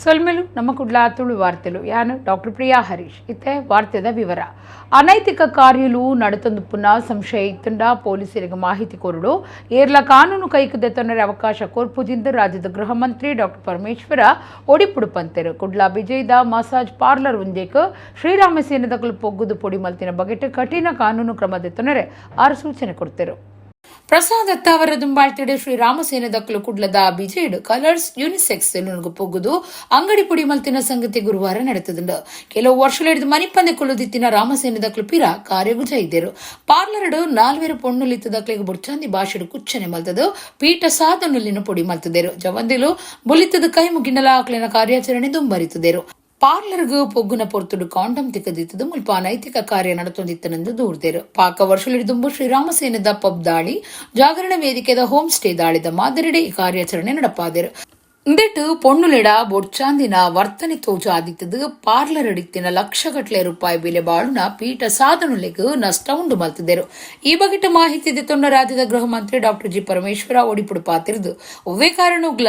ಸೊಲ್ಮೆಲು ನಮ್ಮ ಕುಡ್ಲ ತುಳು ವಾರ್ತೆಲು ಯಾನು ಡಾಕ್ಟರ್ ಪ್ರಿಯಾ ಹರೀಶ್. ಇತ್ತೆ ವಾರ್ತೆದ ವಿವರ. ಅನೈತಿಕ ಕಾರ್ಯಲು ನಡತೊಂದು ಪುನಃ ಸಂಶಯ ಇತ್ತುಂಡ ಪೊಲೀಸರಿಗೆ ಮಾಹಿತಿ ಕೊರಡು, ಏರ್ಲ ಕಾನೂನು ಕೈಕ್ ದೆತ್ತೊನರೆ ಅವಕಾಶ ಕೊರ್ಪುಜಿಂದು ರಾಜ್ಯದ ಗೃಹ ಮಂತ್ರಿ ಡಾಕ್ಟರ್ ಪರಮೇಶ್ವರ ಒಡಿಪುಡು ಪಂತೆರು. ಕುಡ್ಲ ಬಿಜೈದ ಮಸಾಜ್ ಪಾರ್ಲರ್ ಒಂಜೇಕ್ ಶ್ರೀರಾಮ ಸೇನೆದಕಲು ಪೊಗ್ಗುದು ಪೊಡಿ ಮಲ್ತಿನ ಬಗೆಟ್ ಕಠಿಣ ಕಾನೂನು ಕ್ರಮ ದೆತ್ತೊನರೆ ಆರು ಸೂಚನೆ ಕೊಡ್ತೆರು. ಪ್ರಸಾದ್ ದತ್ತಾವರ ದುಂಬಾಳ್ತಿಡೆ ಶ್ರೀರಾಮಸೇನೆ ದಕ್ಕಲು ಕುಡ್ಲದ ಬಿಜೈಡ್ ಕಲರ್ಸ್ ಯೂನಿಸೆಕ್ಸ್ ಸೆಲೂನ್ಗ್ ಪೊಗ್ಗುದು ಅಂಗಡಿ ಪುಡಿ ಮಲ್ತಿನ ಸಂಗತಿ ಗುರುವಾರ ನಡೆತದುಂಡು. ಕೆಲವು ವರ್ಷಗಳಿಡಿದು ಮನಿಪಂದೆ ಕೊಲ್ಲುದಿತ್ತಿನ ರಾಮಸೇನೆ ದಕ್ಕಲು ಪಿರ ಕಾರ್ಯಗುಜ ಇದ್ದರು. ಪಾರ್ಲರ್ಡ್ ನಾಲ್ವೇರು ಪೊಣ್ಣುಲಿತ್ತ ದಕ್ಲೆಗ್ ಬುಡ್ಚಾಂದಿ ಭಾಷೆಡ್ ಕುಚ್ಚನೆ ಮಲ್ತದು ಪೀಠ ಸಾಧನುಲಿನ ಪೊಡಿ ಮಲ್ತದೇರು. ಜವಂದಿಲು ಬುಲಿತದ ಕೈ ಮುಗಿನಲ ಆಕ್ಲಿನ ಕಾರ್ಯಾಚರಣೆ ದುಂಬರಿತದೇರು. ಪಾರ್ಲರ್ಗ್ ಪೊಗ್ಗುನ ಪೊರ್ತುಡು ಕಾಂಡಮ್ ತಿಕ್ಕದಿತ್ತದು ಮುಲ್ಪ ಅನೈತಿಕ ಕಾರ್ಯ ನಡತೊಂದಿತ್ತನೆಂದು ದೂರ್ದೆರು. ಪಾಕ ವರ್ಷಲಿಡಿದುಂಬು ಶ್ರೀರಾಮಸೇನದ ಪಬ್ ದಾಳಿ, ಜಾಗರಣ ವೇದಿಕೆದ ಹೋಮ್ ಸ್ಟೇ ದಾಳಿದ ಮಾದರಿಡೆ ಈ ಕಾರ್ಯಾಚರಣೆ ನಡಪಾದೆರು. ಇಂದೆಟ್ಟು ಪೊಣ್ಣುಲೆಡ ಬೊಡ್ಚಾಂದಿನ ವರ್ತನೆ ತೋಜಾದಿತ್ತದು ಪಾರ್ಲರ್ ಅಡಿತ್ತಿನ ಲಕ್ಷಗಟ್ಟಲೆ ರೂಪಾಯಿ ಬೆಲೆ ಬಾಳುನ ಪೀಠ ಸಾಧನುಲೆಗ್ ನಷ್ಟ ಉಂಡು ಮಲ್ತಿದ್ದರು. ಈ ಬಗೆಟ್ ಮಾಹಿತಿ ದೆತ್ತೊಂಡ ರಾಜ್ಯದ ಗೃಹ ಮಂತ್ರಿ ಡಾಕ್ಟರ್ ಜಿ ಪರಮೇಶ್ವರ ಒಡಿಪುಡು ಪಾತಿರ್ದು, ಒವ್ವೇ ಕಾರಣುಗ್ಲ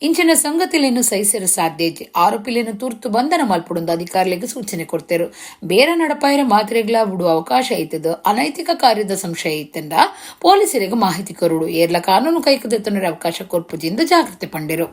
ಇಂಚಿನ ಸಂಗತಿಲೇನು ಸಹಿಸಲು ಸಾಧ್ಯ ಇಜ್ಜಿ. ಆರೋಪಿಲೇನು ತುರ್ತು ಬಂಧನ ಮಲ್ಪುಡುಂದು ಅಧಿಕಾರಿಗಳಿಗೆ ಸೂಚನೆ ಕೊಡ್ತೇರು. ಬೇರೆ ನಡಪಾಯರ ಮಾತ್ರೆಗಳ ಬಿಡುವ ಅವಕಾಶ ಐತದ. ಅನೈತಿಕ ಕಾರ್ಯದ ಸಂಶಯ ಇತ್ತಂಡ ಪೊಲೀಸರಿಗೆ ಮಾಹಿತಿ ಕೊರಡು, ಏರ್ಲ ಕಾನೂನು ಕೈಕುದೆತ್ತನರ ಅವಕಾಶ ಕೊರ್ಪುಜಿಂದ ಜಾಗೃತಿ ಪಂಡೆರು.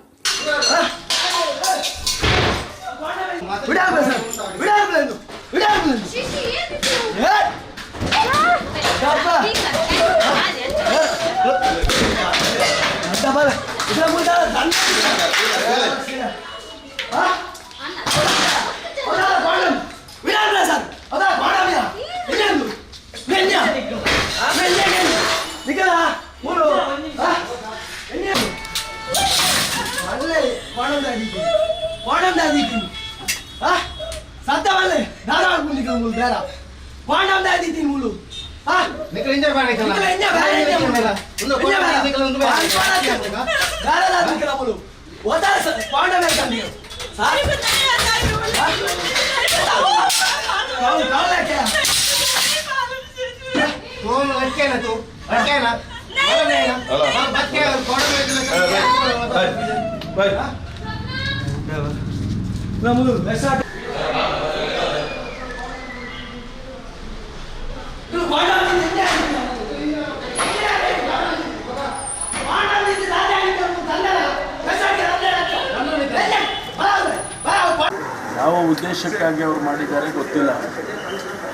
ಯಾವ ಉದ್ದೇಶಕ್ಕಾಗಿ ಅವರು ಮಾಡಿದ್ದಾರೆ ಗೊತ್ತಿಲ್ಲ.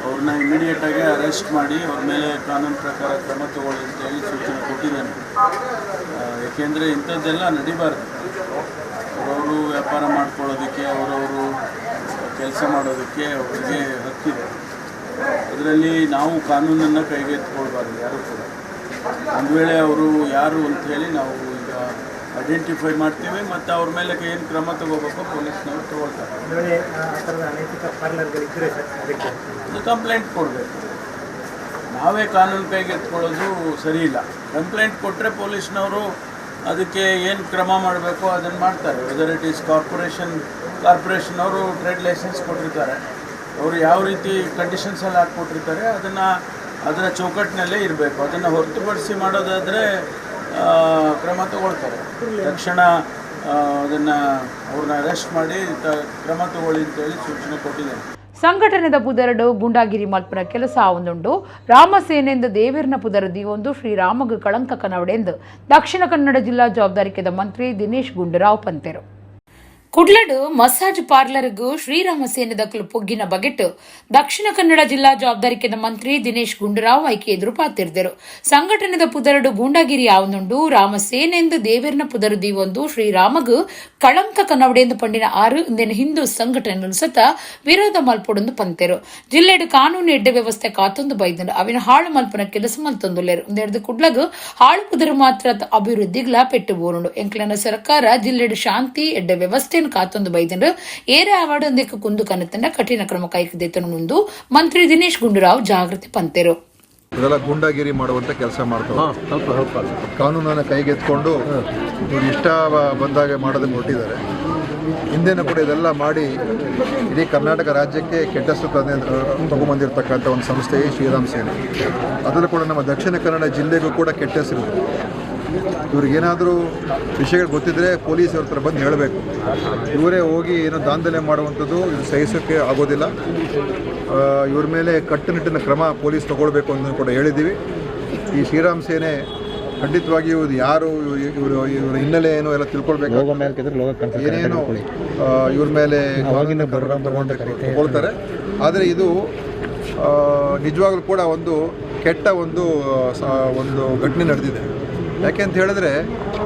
ಅವ್ರನ್ನ ಇಮಿಡಿಯೇಟಾಗಿ ಅರೆಸ್ಟ್ ಮಾಡಿ ಅವ್ರ ಮೇಲೆ ಕಾನೂನು ಪ್ರಕಾರ ಕ್ರಮ ತಗೊಳ್ಳಿ ಅಂತೇಳಿ ಸೂಚನೆ ಕೊಟ್ಟಿದ್ದೇನೆ. ಏಕೆಂದರೆ ಇಂಥದ್ದೆಲ್ಲ ನಡಿಬಾರ್ದು. ಅವರವರು ವ್ಯಾಪಾರ ಮಾಡ್ಕೊಳ್ಳೋದಕ್ಕೆ, ಅವರವರು ಕೆಲಸ ಮಾಡೋದಕ್ಕೆ ಅವರಿಗೆ ಹಕ್ಕಿದೆ. ಅದರಲ್ಲಿ ನಾವು ಕಾನೂನನ್ನು ಕೈಗೆತ್ತಿಕೊಳ್ಬಾರ್ದು ಯಾರೂ ಕೂಡ. ಒಂದು ವೇಳೆ ಅವರು ಯಾರು ಅಂಥೇಳಿ ನಾವು ಈಗ ಐಡೆಂಟಿಫೈ ಮಾಡ್ತೀವಿ ಮತ್ತು ಅವ್ರ ಮೇಲೆ ಏನು ಕ್ರಮ ತಗೋಬೇಕು ಪೊಲೀಸ್ನವರು ತಗೊಳ್ತಾರೆ. ಕಂಪ್ಲೇಂಟ್ ಕೊಡಬೇಕು. ನಾವೇ ಕಾನೂನು ಕೈಗೆತ್ಕೊಳ್ಳೋದು ಸರಿ ಇಲ್ಲ. ಕಂಪ್ಲೇಂಟ್ ಕೊಟ್ಟರೆ ಪೊಲೀಸ್ನವರು ಅದಕ್ಕೆ ಏನು ಕ್ರಮ ಮಾಡಬೇಕು ಅದನ್ನು ಮಾಡ್ತಾರೆ. ವೆದರ್ it is corporation ಅವರು ಟ್ರೇಡ್ ಲೈಸೆನ್ಸ್ ಕೊಟ್ಟಿರ್ತಾರೆ. ಅವರು ಯಾವ ರೀತಿ ಕಂಡೀಷನ್ಸಲ್ಲಿ ಹಾಕ್ಕೊಟ್ಟಿರ್ತಾರೆ ಅದನ್ನು ಅದರ ಚೌಕಟ್ಟಿನಲ್ಲೇ ಇರಬೇಕು. ಅದನ್ನು ಹೊರತುಪಡಿಸಿ ಮಾಡೋದಾದರೆ ಕ್ರಮ ತಗೊಳ್ತಾರೆ. ತಕ್ಷಣ ಅದನ್ನು ಅವ್ರನ್ನ ಅರೆಸ್ಟ್ ಮಾಡಿ ಕ್ರಮ ತಗೊಳ್ಳಿ ಅಂತೇಳಿ ಸೂಚನೆ ಕೊಟ್ಟಿದ್ದೇನೆ. ಸಂಘಟನೆದ ಪುದರಡು ಗೂಂಡಾಗಿರಿ ಮಲ್ಪನ ಕೆಲಸ ಒಂದುಂಡು. ರಾಮಸೇನೆಂದು ದೇವಿರ್ನ ಪುದರ ದಿವೊಂದು ಶ್ರೀರಾಮಗ ಕಳಂಕ ಕನವಡೆಂದು ದಕ್ಷಿಣ ಕನ್ನಡ ಜಿಲ್ಲಾ ಜವಾಬ್ದಾರಿಕೆದ ಮಂತ್ರಿ ದಿನೇಶ್ ಗುಂಡೂರಾವ್ ಪಂತೆರು. ಕುಡ್ಲಡು ಮಸಾಜ್ ಪಾರ್ಲರ್ಗೂ ಶ್ರೀರಾಮ ಸೇನೆ ದಕ್ಕಲು ಪೊಗ್ಗಿನ ಬಗೆಟ್ ದಕ್ಷಿಣ ಕನ್ನಡ ಜಿಲ್ಲಾ ಜವಾಬ್ದಾರಿಕೆದ ಮಂತ್ರಿ ದಿನೇಶ್ ಗುಂಡೂರಾವ್ ಆಯ್ಕೆ ಎದುರು ಪಾತಿರ್ದರು. ಸಂಘಟನೆದ ಪುದರಡು ಗೂಂಡಾಗಿರಿ ಯಾವನುಂಡು. ರಾಮಸೇನೆಂದು ದೇವೆರ್ನ ಪುದರು ದೀವೊಂದು ಶ್ರೀರಾಮಗ್ ಕಳಂಕ ಕನ್ನವಡೆಂದು ಪಂಡಿನ ಆರು ಇಂದಿನ ಹಿಂದೂ ಸಂಘಟನೆ ಸತ ವಿರೋಧ ಮಲ್ಪೊಡೊಂದು ಪಂತೆರು. ಜಿಲ್ಲೆಡು ಕಾನೂನು ಎಡ್ಡೆ ವ್ಯವಸ್ಥೆ ಕಾತೊಂದು ಬೈದಂಡು ಅವಿನ ಹಾಳು ಮಲ್ಪನ ಕೆಲಸ ಮಲ್ತೊಂದುಲ್ಲೆರು. ಒಂದೆರಡು ಕುಡ್ಲಗ್ ಹಾಳು ಪುದರು ಮಾತ್ರ ಅಭಿವೃದ್ಧಿಗ್ಲಾ ಪೆಟ್ಟು ಬೋರುಂಡು. ಎಂಕ್ಲನ ಸರ್ಕಾರ ಜಿಲ್ಲೆಡು ಶಾಂತಿ ಎಡ್ಡೆ ವ್ಯವಸ್ಥೆಯನ್ನು ಕಾತೊಂದು ಬೈದಂಡು. ಏರೆ ಅವಾರ್ಡ್ ಒಂದಕ್ಕೆ ಕುಂದು ಕನತನ್ನ ಕಠಿಣ ಕ್ರಮ ಕೈಗೆತ್ತಿಕೊಂಡು ಮಂತ್ರಿ ದಿನೇಶ್ ಗುಂಡೂರಾವ್ ಜಾಗೃತಿ ಪಂತೆರು. ಇದೆಲ್ಲ ಗೂಂಡಾಗಿರಿ ಮಾಡುವಂತ ಕೆಲಸ ಮಾಡ್ತಾರೆ. ಕಾನೂನನ್ನು ಕೈಗೆತ್ಕೊಂಡು ಇವ್ರು ಇಷ್ಟ ಬಂದಾಗ ಮಾಡೋದನ್ನು ಹೊರಟಿದ್ದಾರೆ. ಹಿಂದೆನೂ ಕೂಡ ಇದೆಲ್ಲ ಮಾಡಿ ಇಡೀ ಕರ್ನಾಟಕ ರಾಜ್ಯಕ್ಕೆ ಕೆಟ್ಟ ಹೆಸರು ತಗೊಂಬಂದಿರತಕ್ಕಂಥ ಒಂದು ಸಂಸ್ಥೆ ಶ್ರೀರಾಮ್ ಸೇನೆ. ಅದರಲ್ಲೂ ಕೂಡ ನಮ್ಮ ದಕ್ಷಿಣ ಕನ್ನಡ ಜಿಲ್ಲೆಗೂ ಕೂಡ ಕೆಟ್ಟ ಹೆಸರು ಇದೆ. ಇವ್ರಿಗೇನಾದರೂ ವಿಷಯಗಳು ಗೊತ್ತಿದ್ದರೆ ಪೊಲೀಸ್ ಅವ್ರ ಹತ್ರ ಬಂದು ಹೇಳಬೇಕು. ಇವರೇ ಹೋಗಿ ಏನೋ ದಾಂಧಲೆ ಮಾಡುವಂಥದ್ದು ಇದು ಸಹಿಸೋಕ್ಕೆ ಆಗೋದಿಲ್ಲ. ಇವ್ರ ಮೇಲೆ ಕಟ್ಟುನಿಟ್ಟಿನ ಕ್ರಮ ಪೊಲೀಸ್ ತಗೊಳ್ಬೇಕು ಅಂತ ಕೂಡ ಹೇಳಿದ್ದೀವಿ. ಈ ಶ್ರೀರಾಮ್ ಸೇನೆ ಖಂಡಿತವಾಗಿಯೂ ಇದು ಯಾರು, ಇವರು ಇವರ ಹಿನ್ನೆಲೆ ಏನು ಎಲ್ಲ ತಿಳ್ಕೊಳ್ಬೇಕು. ಏನೇನು ಇವ್ರ ಮೇಲೆ ತಗೊಳ್ತಾರೆ. ಆದರೆ ಇದು ನಿಜವಾಗ್ಲೂ ಕೂಡ ಒಂದು ಕೆಟ್ಟ ಒಂದು ಒಂದು ಘಟನೆ ನಡೆದಿದೆ. ಯಾಕೆ ಅಂತ ಹೇಳಿದ್ರೆ,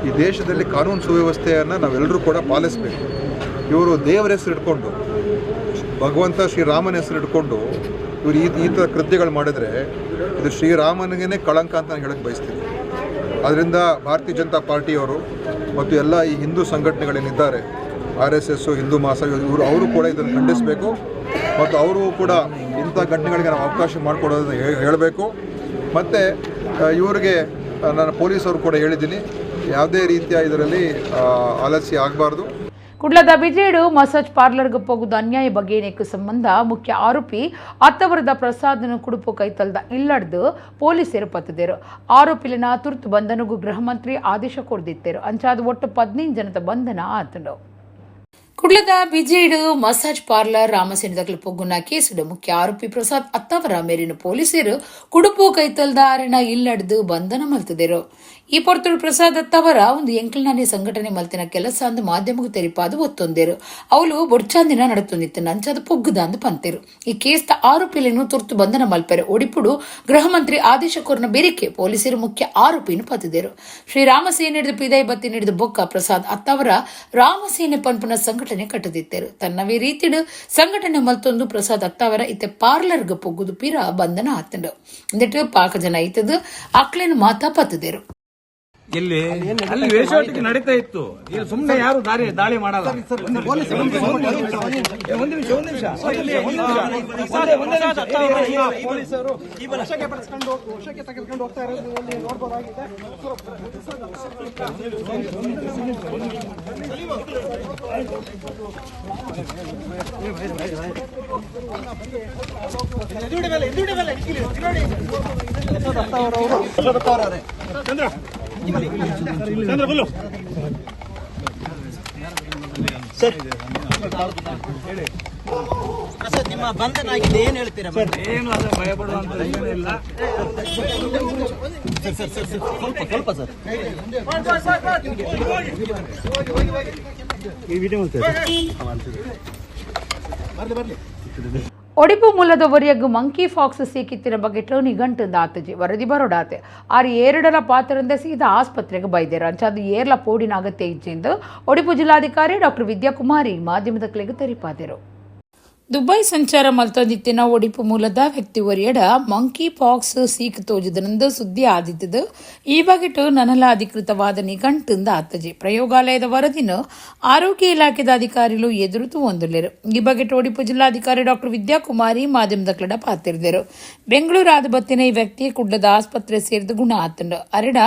ಈ ದೇಶದಲ್ಲಿ ಕಾನೂನು ಸುವ್ಯವಸ್ಥೆಯನ್ನು ನಾವೆಲ್ಲರೂ ಕೂಡ ಪಾಲಿಸಬೇಕು. ಇವರು ದೇವರ ಹೆಸರು ಇಟ್ಕೊಂಡು, ಭಗವಂತ ಶ್ರೀರಾಮನ ಹೆಸರು ಇಟ್ಕೊಂಡು ಇವರು ಈ ಥರ ಕೃತ್ಯಗಳು ಮಾಡಿದರೆ ಇದು ಶ್ರೀರಾಮನಿಗೇ ಕಳಂಕ ಅಂತ ನಾನು ಹೇಳಕ್ಕೆ ಬಯಸ್ತೀನಿ. ಆದ್ದರಿಂದ ಭಾರತೀಯ ಜನತಾ ಪಾರ್ಟಿಯವರು ಮತ್ತು ಎಲ್ಲ ಈ ಹಿಂದೂ ಸಂಘಟನೆಗಳೇನಿದ್ದಾರೆ, RSS, Hindu ಮಹಾಸಭೆ, ಇವರು ಅವರು ಕೂಡ ಇದನ್ನು ಖಂಡಿಸಬೇಕು ಮತ್ತು ಅವರು ಕೂಡ ಇಂಥ ಘಟನೆಗಳಿಗೆ ನಾವು ಅವಕಾಶ ಮಾಡಿಕೊಡೋದನ್ನು ಹೇಳಬೇಕು. ಮತ್ತು ಇವರಿಗೆ ನಾನು ಪೊಲೀಸವರು ಕೂಡ ಹೇಳಿದ್ದೀನಿ, ಯಾವುದೇ ರೀತಿಯ ಇದರಲ್ಲಿ ಆಲಸ್ಯ ಆಗಬಾರ್ದು. ಕುಡ್ಲದ ಬಿಜೇಡು ಮಸಾಜ್ ಪಾರ್ಲರ್ಗೆ ಪೋಗುದ ಅನ್ಯಾಯ ಬಗ್ಗೆನೇಕು ಸಂಬಂಧ ಮುಖ್ಯ ಆರೋಪಿ ಅತ್ತವರದ ಪ್ರಸಾದನ ಕುಡುಪು ಕೈತಲ್ದ ಇಲ್ಲಡ್ದು ಪೊಲೀಸರು ಪತ್ತದೇರು. ಆರೋಪಿಲಿನ ತುರ್ತು ಬಂಧನಗೂ ಗೃಹ ಮಂತ್ರಿ ಆದೇಶ ಕೊಡ್ದಿತ್ತೇರು. ಅಂಚಾದ ಒಟ್ಟು 15 ಜನದ ಬಂಧನ ಆತಂಡು. ಕುಡ್ಲದ ಬಿಜೇಡು ಮಸಾಜ್ ಪಾರ್ಲರ್ ರಾಮಸೇನದಕಲು ಪೊಗ್ಗುನ ಕೇಸುಡು ಮುಖ್ಯ ಆರೋಪಿ ಪ್ರಸಾದ್ ಅತ್ತವರ ಮೇಲಿನ ಪೊಲೀಸರು ಕುಡುಪು ಕೈತಲ್ದ ಅರೆನ ಇಲ್ಲಡ್ದು ಬಂಧನ ಮಲ್ತದೇರು. ಈ ಪೊರ್ತುಡು ಪ್ರಸಾದ್ ಅತ್ತವರ ಒಂದು ಎಂಕಲ್ನಾನೇ ಸಂಘಟನೆ ಮಲ್ತಿನ ಕೆಲಸ ಅಂದು ಮಾಧ್ಯಮಕ್ಕೆ ತೆರಿಪಾದು ಒತ್ತೊಂದೇರು. ಅವಳು ಬೊಡ್ಚಾಂದಿನ ನಡತೊಂದಿತ್ತು ನಂಚಾದ ಪೊಗ್ಗುದ ಅಂದು ಪಂತೇರು. ಈ ಕೇಸ್ದ ಆರೋಪಿలను ತುರ್ತು ಬಂಧನ ಮಲ್ಪೆರೆ ಒಡಿಪುಡು ಗೃಹ ಮಂತ್ರಿ ಆದೇಶ ಕೋರಿನ ಬೇರಿಕೆ ಪೊಲೀಸರು ಮುಖ್ಯ ಆರೋಪಿಯನ್ನು ಪತ್ತಿದರು. ಶ್ರೀರಾಮಸೇನೆ ಹಿಡಿದು ಪಿದೈ ಬತ್ತಿ ನೀಡಿದ ಬೊಕ್ಕ ಪ್ರಸಾದ್ ಅತ್ತವರ ರಾಮಸೇನೆ ಪನ್ಪುನ ಸಂಘಟನೆ ಕಟ್ಟದಿತ್ತೇರು. ತನ್ನವೇ ರೀತಿಡು ಸಂಘಟನೆ ಮಲ್ತೊಂದು ಪ್ರಸಾದ್ ಅತ್ತವರ ಇತ್ತೆ ಪಾರ್ಲರ್ಗೆ ಪೊಗ್ಗುದು ಪಿರ ಬಂಧನ ಆತಂಡು. ಇಂದಿಟ್ಟು ಪಾಕ ಜನ ಐತದು ಅಕ್ಲೇನು ಮಾತಾ ಪತ್ತದೇರು. ಎಲ್ಲಿ ಅಲ್ಲಿ ವೇಷಾಟಿಕೆ ನಡೀತಾ ಇತ್ತು. ಇಲ್ಲಿ ಸುಮ್ಮನೆ ಯಾರು ದಾಳಿ ಮಾಡಲ್ಲ. ಒಂದು ನಿಮಿಷ ಒಂದು ನಿಮಿಷ ತೆಗೆದುಕೊಂಡು ಹೋಗ್ತಾ ಇರೋದು ನೋಡಬಹುದಾಗಿದೆ. ಸರ್, ನಿಮ್ಮ ಬಂಧನ ಆಗಿದೆ, ಏನ್ ಹೇಳ್ತೀರಾ? ಏನು ಅದು ಭಯಪಡುವಂತ ಏನಿಲ್ಲ. Sir sir sir ಸ್ವಲ್ಪ ಸ್ವಲ್ಪ ಸರ್. ಒಡಿಪು ಮೂಲದ ಒರಿಯಗ್ ಮಂಕಿ ಫಾಕ್ಸ್ ಸೀಕಿತ್ತಿನ ಬಗ್ಗೆ ಟರ್ನಿ ಗಂಟಂದ ಆತಜಿ ವರದಿ ಬರೋಡಾತೆ. ಆರು ಏರಡಲ ಪಾತ್ರದಿಂದ ಸೀದಾ ಆಸ್ಪತ್ರೆಗೆ ಬೈದೇರು. ಅಂಚಾದು ಏರ್ಲ ಪೋಡಿನ ಅಗತ್ಯ ಇಜ್ಜಿಂದು ಒಡಿಪು ಜಿಲ್ಲಾಧಿಕಾರಿ ಡಾಕ್ಟರ್ ವಿದ್ಯಾಕುಮಾರಿ ಮಾಧ್ಯಮದ ಕ್ಲೆಗೆ ತೆರಿಪಾದರು. ದುಬೈ ಸಂಚಾರ ಮಲ್ತೊಂದಿತ್ತಿನ ಒಡಿಪು ಮೂಲದ ವ್ಯಕ್ತಿ ಒರಿಯಡ ಮಂಕಿ ಪಾಕ್ಸ್ ಸೀಕ್ ತೋಜಿದನೆಂದು ಸುದ್ದಿ ಆದಿತ್ತದು. ಈ ಬಗೆಟು ನನಲ ಅಧಿಕೃತವಾದ ನಿಘಂಟಿಂದ ಆತಜಿ. ಪ್ರಯೋಗಾಲಯದ ವರದಿನ ಆರೋಗ್ಯ ಇಲಾಖೆದ ಅಧಿಕಾರಿಗಳು ಎದುರುತು ಹೊಂದಲೇರು. ಈ ಬಗೆಟು ಒಡಿಪು ಜಿಲ್ಲಾಧಿಕಾರಿ ಡಾಕ್ಟರ್ ವಿದ್ಯಾಕುಮಾರಿ ಮಾಧ್ಯಮದ ಕ್ಲಡ ಪಾತಿರಿದರು. ಬೆಂಗಳೂರು ಆದ ಬತ್ತಿನ ಈ ವ್ಯಕ್ತಿ ಕುಡ್ಲದ ಆಸ್ಪತ್ರೆ ಸೇರಿದ ಗುಣ ಆತಂಡು. ಅರೆಡ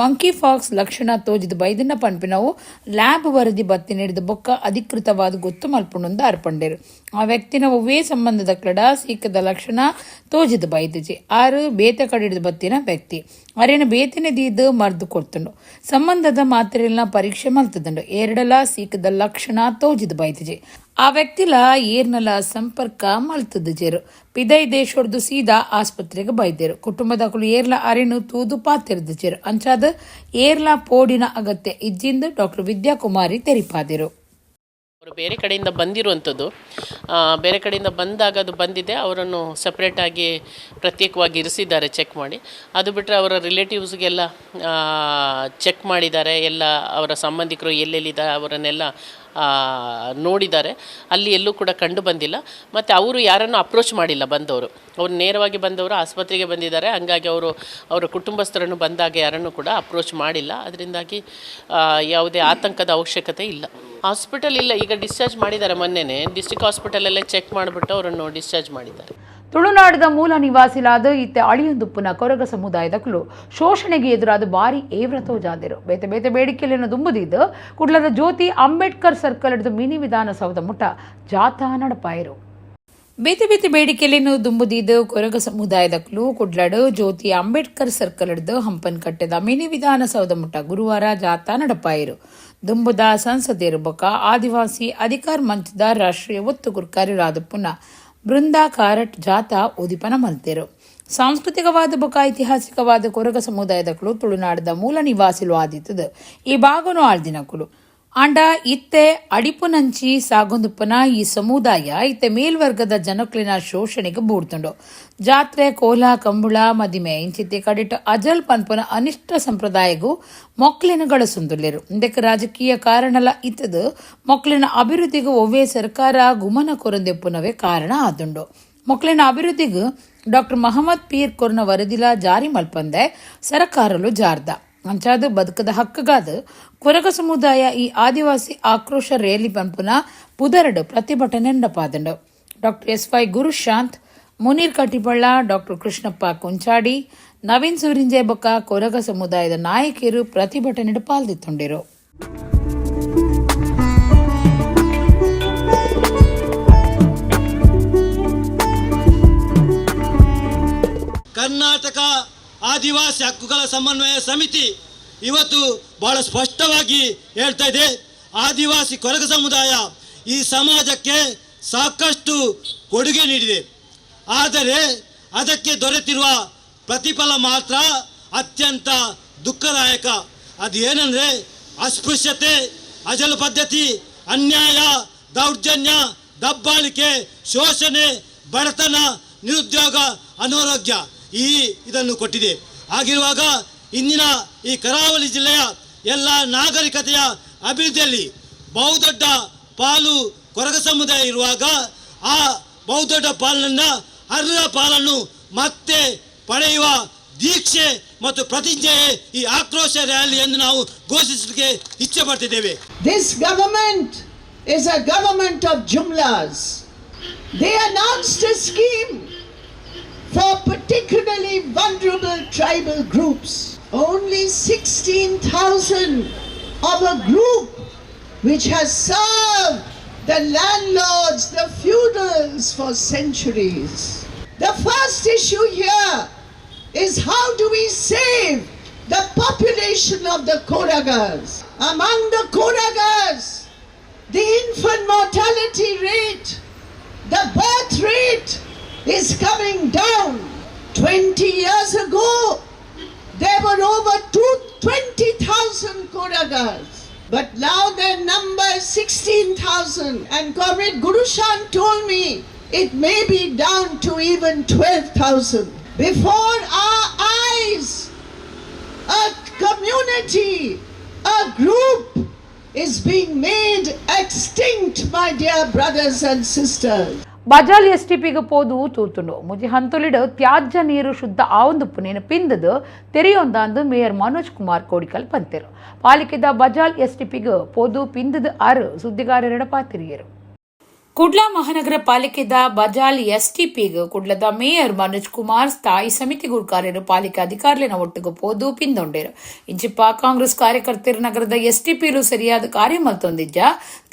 ಮಂಕಿ ಫಾಕ್ಸ್ ಲಕ್ಷಣ ತೋಜಿದ ಬೈದಿನ ಪನ್ಪಿನವು ಲ್ಯಾಬ್ ವರದಿ ಬತ್ತಿ ನೀಡಿದ ಬೊಕ್ಕ ಅಧಿಕೃತವಾದ ಗೊತ್ತು ಮಲ್ಪುಂಡು ಅರ್ಪಂಡೇರು. ಆ ವ್ಯಕ್ತಿನ ಒವ್ವೇ ಸಂಬಂಧದ ಕ್ಲಡ ಸೀಕದ ಲಕ್ಷಣ ತೋಜಿದ ಬೈದಜಿ. ಆರು ಬೇತೆ ಕಡಿದ ಬತ್ತಿನ ವ್ಯಕ್ತಿ ಅರೇನ ಬೇತಿನ ದೀದ್ ಮರ್ದು ಕೊಡ್ತುಂಡು. ಸಂಬಂಧದ ಮಾತ್ರೆಲ್ಲ ಪರೀಕ್ಷೆ ಮಲ್ತದಂಡು. ಎರಡಲ ಸೀಕದ ಲಕ್ಷಣ ತೋಜಿದ ಬೈದಜಿ. ಆ ವ್ಯಕ್ತಿಲ ಏರ್ನಲ ಸಂಪರ್ಕ ಮಲ್ತದ ಜೇರು. ಪಿದೈ ದೇಶೊಡ್ದು ಸೀದಾ ಆಸ್ಪತ್ರೆಗೆ ಬೈದೇರು. ಕುಟುಂಬದಕುಲು ಏರ್ಲ ಅರೆನು ತೂದು ಪಾತಿರ್ದ ಜೇರು. ಅಂಚಾದ ಏರ್ಲ ಪೋಡಿನ ಅಗತ್ಯ ಇಜ್ಜಿಂದು ಡಾಕ್ಟರ್ ವಿದ್ಯಾಕುಮಾರಿ ತೆರಿಪಾದಿರು. ಅವರು ಬೇರೆ ಕಡೆಯಿಂದ ಬಂದಿರುವಂಥದ್ದು, ಬೇರೆ ಕಡೆಯಿಂದ ಬಂದಾಗ ಅದು ಬಂದಿದೆ. ಅವರನ್ನು ಸಪ್ರೇಟಾಗಿ ಪ್ರತ್ಯೇಕವಾಗಿ ಇರಿಸಿದ್ದಾರೆ ಚೆಕ್ ಮಾಡಿ. ಅದು ಬಿಟ್ಟರೆ ಅವರ ರಿಲೇಟಿವ್ಸ್ಗೆಲ್ಲ ಚೆಕ್ ಮಾಡಿದ್ದಾರೆ. ಎಲ್ಲ ಅವರ ಸಂಬಂಧಿಕರು ಎಲ್ಲೆಲ್ಲಿದ್ದಾರೆ ಅವರನ್ನೆಲ್ಲ ನೋಡಿದ್ದಾರೆ. ಅಲ್ಲಿ ಎಲ್ಲೂ ಕೂಡ ಕಂಡು ಬಂದಿಲ್ಲ. ಮತ್ತು ಅವರು ಯಾರನ್ನು ಅಪ್ರೋಚ್ ಮಾಡಿಲ್ಲ. ಬಂದವರು ಅವರು ನೇರವಾಗಿ ಬಂದವರು ಆಸ್ಪತ್ರೆಗೆ ಬಂದಿದ್ದಾರೆ. ಹಾಗಾಗಿ ಅವರು ಅವರ ಕುಟುಂಬಸ್ಥರನ್ನು ಬಂದಾಗ ಯಾರನ್ನು ಕೂಡ ಅಪ್ರೋಚ್ ಮಾಡಿಲ್ಲ. ಅದರಿಂದಾಗಿ ಯಾವುದೇ ಆತಂಕದ ಅವಶ್ಯಕತೆ ಇಲ್ಲ. ಹಾಸ್ಪಿಟಲ್ ಇಲ್ಲ, ಈಗ ಡಿಸ್ಚಾರ್ಜ್ ಮಾಡಿದ್ದಾರೆ. ಮೊನ್ನೆನೇ ಡಿಸ್ಟ್ರಿಕ್ಟ್ ಹಾಸ್ಪಿಟಲಲ್ಲೇ ಚೆಕ್ ಮಾಡಿಬಿಟ್ಟು ಅವರನ್ನು ಡಿಸ್ಚಾರ್ಜ್ ಮಾಡಿದ್ದಾರೆ. ತುಳುನಾಡದ ಮೂಲ ನಿವಾಸಿಲಾದ ಇತ್ತೆ ಅಳಿಯೊಂದುಪ್ಪುನ ಕೊರಗ ಸಮುದಾಯದ ಕುಲು ಶೋಷಣೆಗೆ ಎದುರಾದ ಬಾರಿ ಏವ್ರ ತೋಜಾದಿರು. ಬೇತೆ ಬೇತೆ ಬೇಡಿಕೆಯನ್ನು ದುಂಬುದಿದ್ದು ಕುಡ್ಲದ ಜ್ಯೋತಿ ಅಂಬೇಡ್ಕರ್ ಸರ್ಕಲ್ ಹಿಡಿದು ಮಿನಿ ವಿಧಾನಸೌಧ ಮುಟ್ಟ ಜಾಥಾ ನಡಪಾಯರು. ಬೇತೆ ಬೇತೆ ಬೇಡಿಕೆಲೇನು ದುಂಬುದೀದು ಕೊರಗ ಸಮುದಾಯದಕ್ಲು ಕುಡ್ಲಡು ಜ್ಯೋತಿ ಅಂಬೇಡ್ಕರ್ ಸರ್ಕಲ್ ಹಿಡ್ದು ಹಂಪನಕಟ್ಟೆದ ಮಿನಿ ವಿಧಾನಸೌಧ ಮುಟ್ಟ ಗುರುವಾರ ಜಾಥಾ ನಡಪಾಯಿರು. ದುಂಬುದ ಸಂಸದೀಯರು ಬೊಕ ಆದಿವಾಸಿ ಅಧಿಕಾರ ಮಂಚದ ರಾಷ್ಟ್ರೀಯ ಒತ್ತು ಗುರ್ಕಾರ್ಯರಾದ ಬೃಂದಾ ಕಾರಟ್ ಜಾಥಾ ಉದಿಪನ ಮಲ್ತೆರು. ಸಾಂಸ್ಕೃತಿಕವಾದ ಬೊಕ ಐತಿಹಾಸಿಕವಾದ ಕೊರಗ ಸಮುದಾಯದಕ್ಲು ತುಳುನಾಡದ ಮೂಲ ನಿವಾಸಿಲು ಆದಿತ್ತದು ಈ ಭಾಗನು ಆಳ್ದಿನಕುಲು. ಆಂಡ ಇತ್ತೆ ಅಡಿಪುನಂಚಿ ಸಾಗೊಂದುಪ್ಪನ ಈ ಸಮುದಾಯ ಇತ್ತೆ ಮೇಲ್ವರ್ಗದ ಜನಕ್ಲಿನ ಶೋಷಣೆಗೆ ಬೂಡ್ತುಂಡು. ಜಾತ್ರೆ, ಕೋಲ, ಕಂಬುಳ, ಮದಿಮೆ ಇಂಚಿತ್ತಿ ಕಡಿಟ್ ಅಜಲ್ ಪನ್ಪುನ ಅನಿಷ್ಟ ಸಂಪ್ರದಾಯಗೂ ಮೊಕ್ಲಿನ ಗಳಸುಂದುಲ್ಲೆರು. ಇಂದಕ್ಕೆ ರಾಜಕೀಯ ಕಾರಣಲ ಇತ್ತದು ಮೊಕ್ಲಿನ ಅಭಿವೃದ್ಧಿಗೂ ಒವ್ವೇ ಸರ್ಕಾರ ಗುಮನ ಕೊರಂದೆಪ್ಪುನವೇ ಕಾರಣ ಆದುಂಡು. ಮೊಕ್ಲಿನ ಅಭಿವೃದ್ಧಿಗೂ ಡಾಕ್ಟರ್ ಮಹಮ್ಮದ್ ಪೀರ್ ಕೊರ್ನ ವರದಿಲ ಜಾರಿ ಮಲ್ಪಂದೆ ಸರಕಾರಲು ಜಾರ್ದ. ಅಂಚಾದ ಬದುಕದ ಹಕ್ಕುಗಾದ ಕೊರಗ ಸಮುದಾಯ ಈ ಆದಿವಾಸಿ ಆಕ್ರೋಶ ರ್ಯಾಲಿ ಪನ್ಪುನ ಪುದರಡು ಪ್ರತಿಭಟನೆ ನಡಪಾದಂಡು. Doctor S Y Gurushanth, Munir Katiballa, doctor Krishnappa Konchadi, Naveen Soorinje ಬೊಕ್ಕ ಕೊರಗ ಸಮುದಾಯದ ನಾಯಕಿಯರು ಪ್ರತಿಭಟನೆ ಪಾಲ್ದಿತ್ತುಂಡಿರು. ಕರ್ನಾಟಕ ಆದಿವಾಸಿ ಹಕ್ಕುಗಳ ಸಮನ್ವಯ ಸಮಿತಿ ಇವತ್ತು ಬಹಳ ಸ್ಪಷ್ಟವಾಗಿ ಹೇಳ್ತಾ ಇದೆ, ಆದಿವಾಸಿ ಕೊರಗ ಸಮುದಾಯ ಈ ಸಮಾಜಕ್ಕೆ ಸಾಕಷ್ಟು ಕೊಡುಗೆ ನೀಡಿದೆ. ಆದರೆ ಅದಕ್ಕೆ ದೊರೆತಿರುವ ಪ್ರತಿಫಲ ಮಾತ್ರ ಅತ್ಯಂತ ದುಃಖದಾಯಕ. ಅದು ಏನಂದರೆ ಅಸ್ಪೃಶ್ಯತೆ, ಅಜಲು ಪದ್ಧತಿ, ಅನ್ಯಾಯ, ದೌರ್ಜನ್ಯ, ದಬ್ಬಾಳಿಕೆ, ಶೋಷಣೆ, ಬಡತನ, ನಿರುದ್ಯೋಗ, ಅನಾರೋಗ್ಯ ಈ ಇದನ್ನು ಕೊಟ್ಟಿದೆ. ಹಾಗಿರುವಾಗ ಇಂದಿನ ಈ ಕರಾವಳಿ ಜಿಲ್ಲೆಯ ಎಲ್ಲ ನಾಗರಿಕತೆಯ ಅಭಿವೃದ್ಧಿಯಲ್ಲಿ ಬಹುದೊಡ್ಡ ಪಾಲು ಕೊರಗ ಸಮುದಾಯ ಇರುವಾಗ ಆ ಬಹುದೊಡ್ಡ ಪಾಲನ್ನು, ಅರ್ಹ ಪಾಲನ್ನು ಮತ್ತೆ ಪಡೆಯುವ ದೀಕ್ಷೆ ಮತ್ತು ಪ್ರತಿಜ್ಞೆಯೇ ಈ ಆಕ್ರೋಶ ರ್ಯಾಲಿ ಎಂದು ನಾವು ಘೋಷಿಸಲಿಕ್ಕೆ ಇಚ್ಛೆ ಪಡ್ತಿದ್ದೇವೆ. This government is a government of jumlas. They announced a scheme for particularly vulnerable tribal groups. Only 16,000 of a group which has served the landlords, the feudals for centuries. The first issue here is how do we save the population of the Koragas? Among the Koragas, the infant mortality rate, the birth rate is coming down. 20 years ago, there were over 20,000 Koragas. But now their number is 16,000. And Comrade Gurushan told me it may be down to even 12,000. Before our eyes, a community, a group is being made extinct, my dear brothers and sisters. Bajal ಎಸ್ಟಿಪಿಗೆ ಪೋದು ತೂತುಂಡು ಮುಜಿ ಹಂತೊಲಿಡು ತ್ಯಾಜ್ಯ ನೀರು ಶುದ್ಧ ಆವೊಂದುಪ್ಪು ನೇನು ಪಿಂದದು ತೆರೆಯೊಂದಾಂದು mayor Manoj Kumar Kodikal ಪಂತೆರು. ಪಾಲಿಕೆದ Bajal ಎಸ್ಟಿಪಿಗೆ ಪೋದು ಪಿಂದದು ಆರು ಸುದ್ದಿಗಾರರೆಡ ಪಾತಿರಿಯರು. ಕುಡ್ಲ ಮಹಾನಗರ ಪಾಲಿಕೆದ ಬಜಾಲ್ ಎಸ್ಟಿಪಿಗ್ ಕುಡ್ಲದ mayor Manoj Kumar, ಸ್ಥಾಯಿ ಸಮಿತಿ ಗುರ್ಕಾರ್ಯರು, ಪಾಲಿಕೆ ಅಧಿಕಾರಿನ ಒಟ್ಟಿಗೆ ಪೋದು ಪಿಂದೊಂಡೇರು. ಇಂಚಿಪ್ಪ ಕಾಂಗ್ರೆಸ್ ಕಾರ್ಯಕರ್ತರು ನಗರದ ಎಸ್ಟಿಪಿಲು ಸರಿಯಾದ ಕಾರ್ಯ ಮಲ್ತೊಂದಿಜ್ಜ,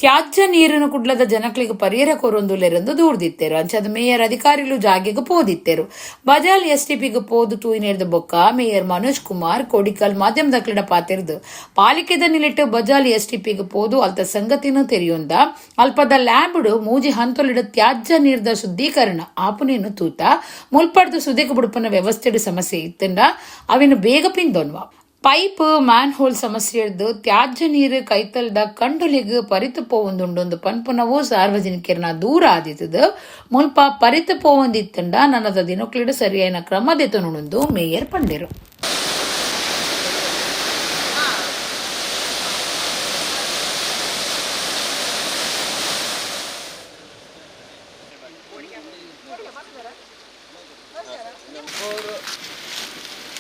ತ್ಯಾಜ್ಯ ನೀರನ್ನು ಕುಡ್ಲದ ಜನಕ್ಲಿಗೆ ಪರಿಹಾರ ಕೊರೊಂದುಲ್ಲೆರೆಂದು ದೂರ್ದಿತ್ತೇರು. ಅಂಚಾದ ಮೇಯರ್ ಅಧಿಕಾರಿಲು ಜಾಗೆಗೆ ಪೋದಿತ್ತೇರು. ಬಜಾಲ್ ಎಸ್ಟಿಪಿಗೆ ಪೋದು ತೂಯಿನೇರ್ದ ಬೊಕ್ಕ ಮೇಯರ್ ಮನೋಜ್ ಕುಮಾರ್ ಕೋಡಿಕಲ್ ಮಾಧ್ಯಮದ ಪಾತಿರ್ದು ಪಾಲಿಕೆದ ನಿಲಿಟ್ಟು ಬಜಾಲ್ ಎಸ್ಟಿಪಿಗೆ ಪೋದು ಅಲ್ತ ಸಂಗತಿನೂ ತೆರೆಯೊಂದ ಅಲ್ಪದ ಲ್ಯಾಬ್ಡು ಮೂಜಿ ಹಂತೊಲಿಡು ತ್ಯಾಜ್ಯ ನೀರ್ದ ಶುದ್ಧೀಕರಣ ಆಪುನೇನು ತೂತ ಮುಲ್ಪಡ್ದು ಸುದಿಕ ಬುಡುಪನ ವ್ಯವಸ್ಥೆಡು ಸಮಸ್ಯೆ ಇತ್ತಂಡ ಅವಿನ ಬೇಗ ಪಿಂದೊನ್ವ. ಪೈಪ್ ಮ್ಯಾನ್ ಹೋಲ್ ಸಮಸ್ಯೆ ಹಿಡ್ದು ತ್ಯಾಜ್ಯ ನೀರು ಕೈತಲ್ದ ಕಂಡುಲಿಗ್ ಪರಿತು ಪೋವೊಂದುಂಡೊಂದು ಪನ್ಪುನವು ಸಾರ್ವಜನಿಕರನ ದೂರ ಆದಿತ್ತದು. ಮುಲ್ಪ ಪರಿತು ಪೋವೊಂದಿತ್ತಂಡ ನನ್ನದ ದಿನಕ್ಲಿಡು ಸರಿಯಾದ ಕ್ರಮ ದೆತೊನುಂಡು ಮೇಯರ್ ಪಂಡೆರು.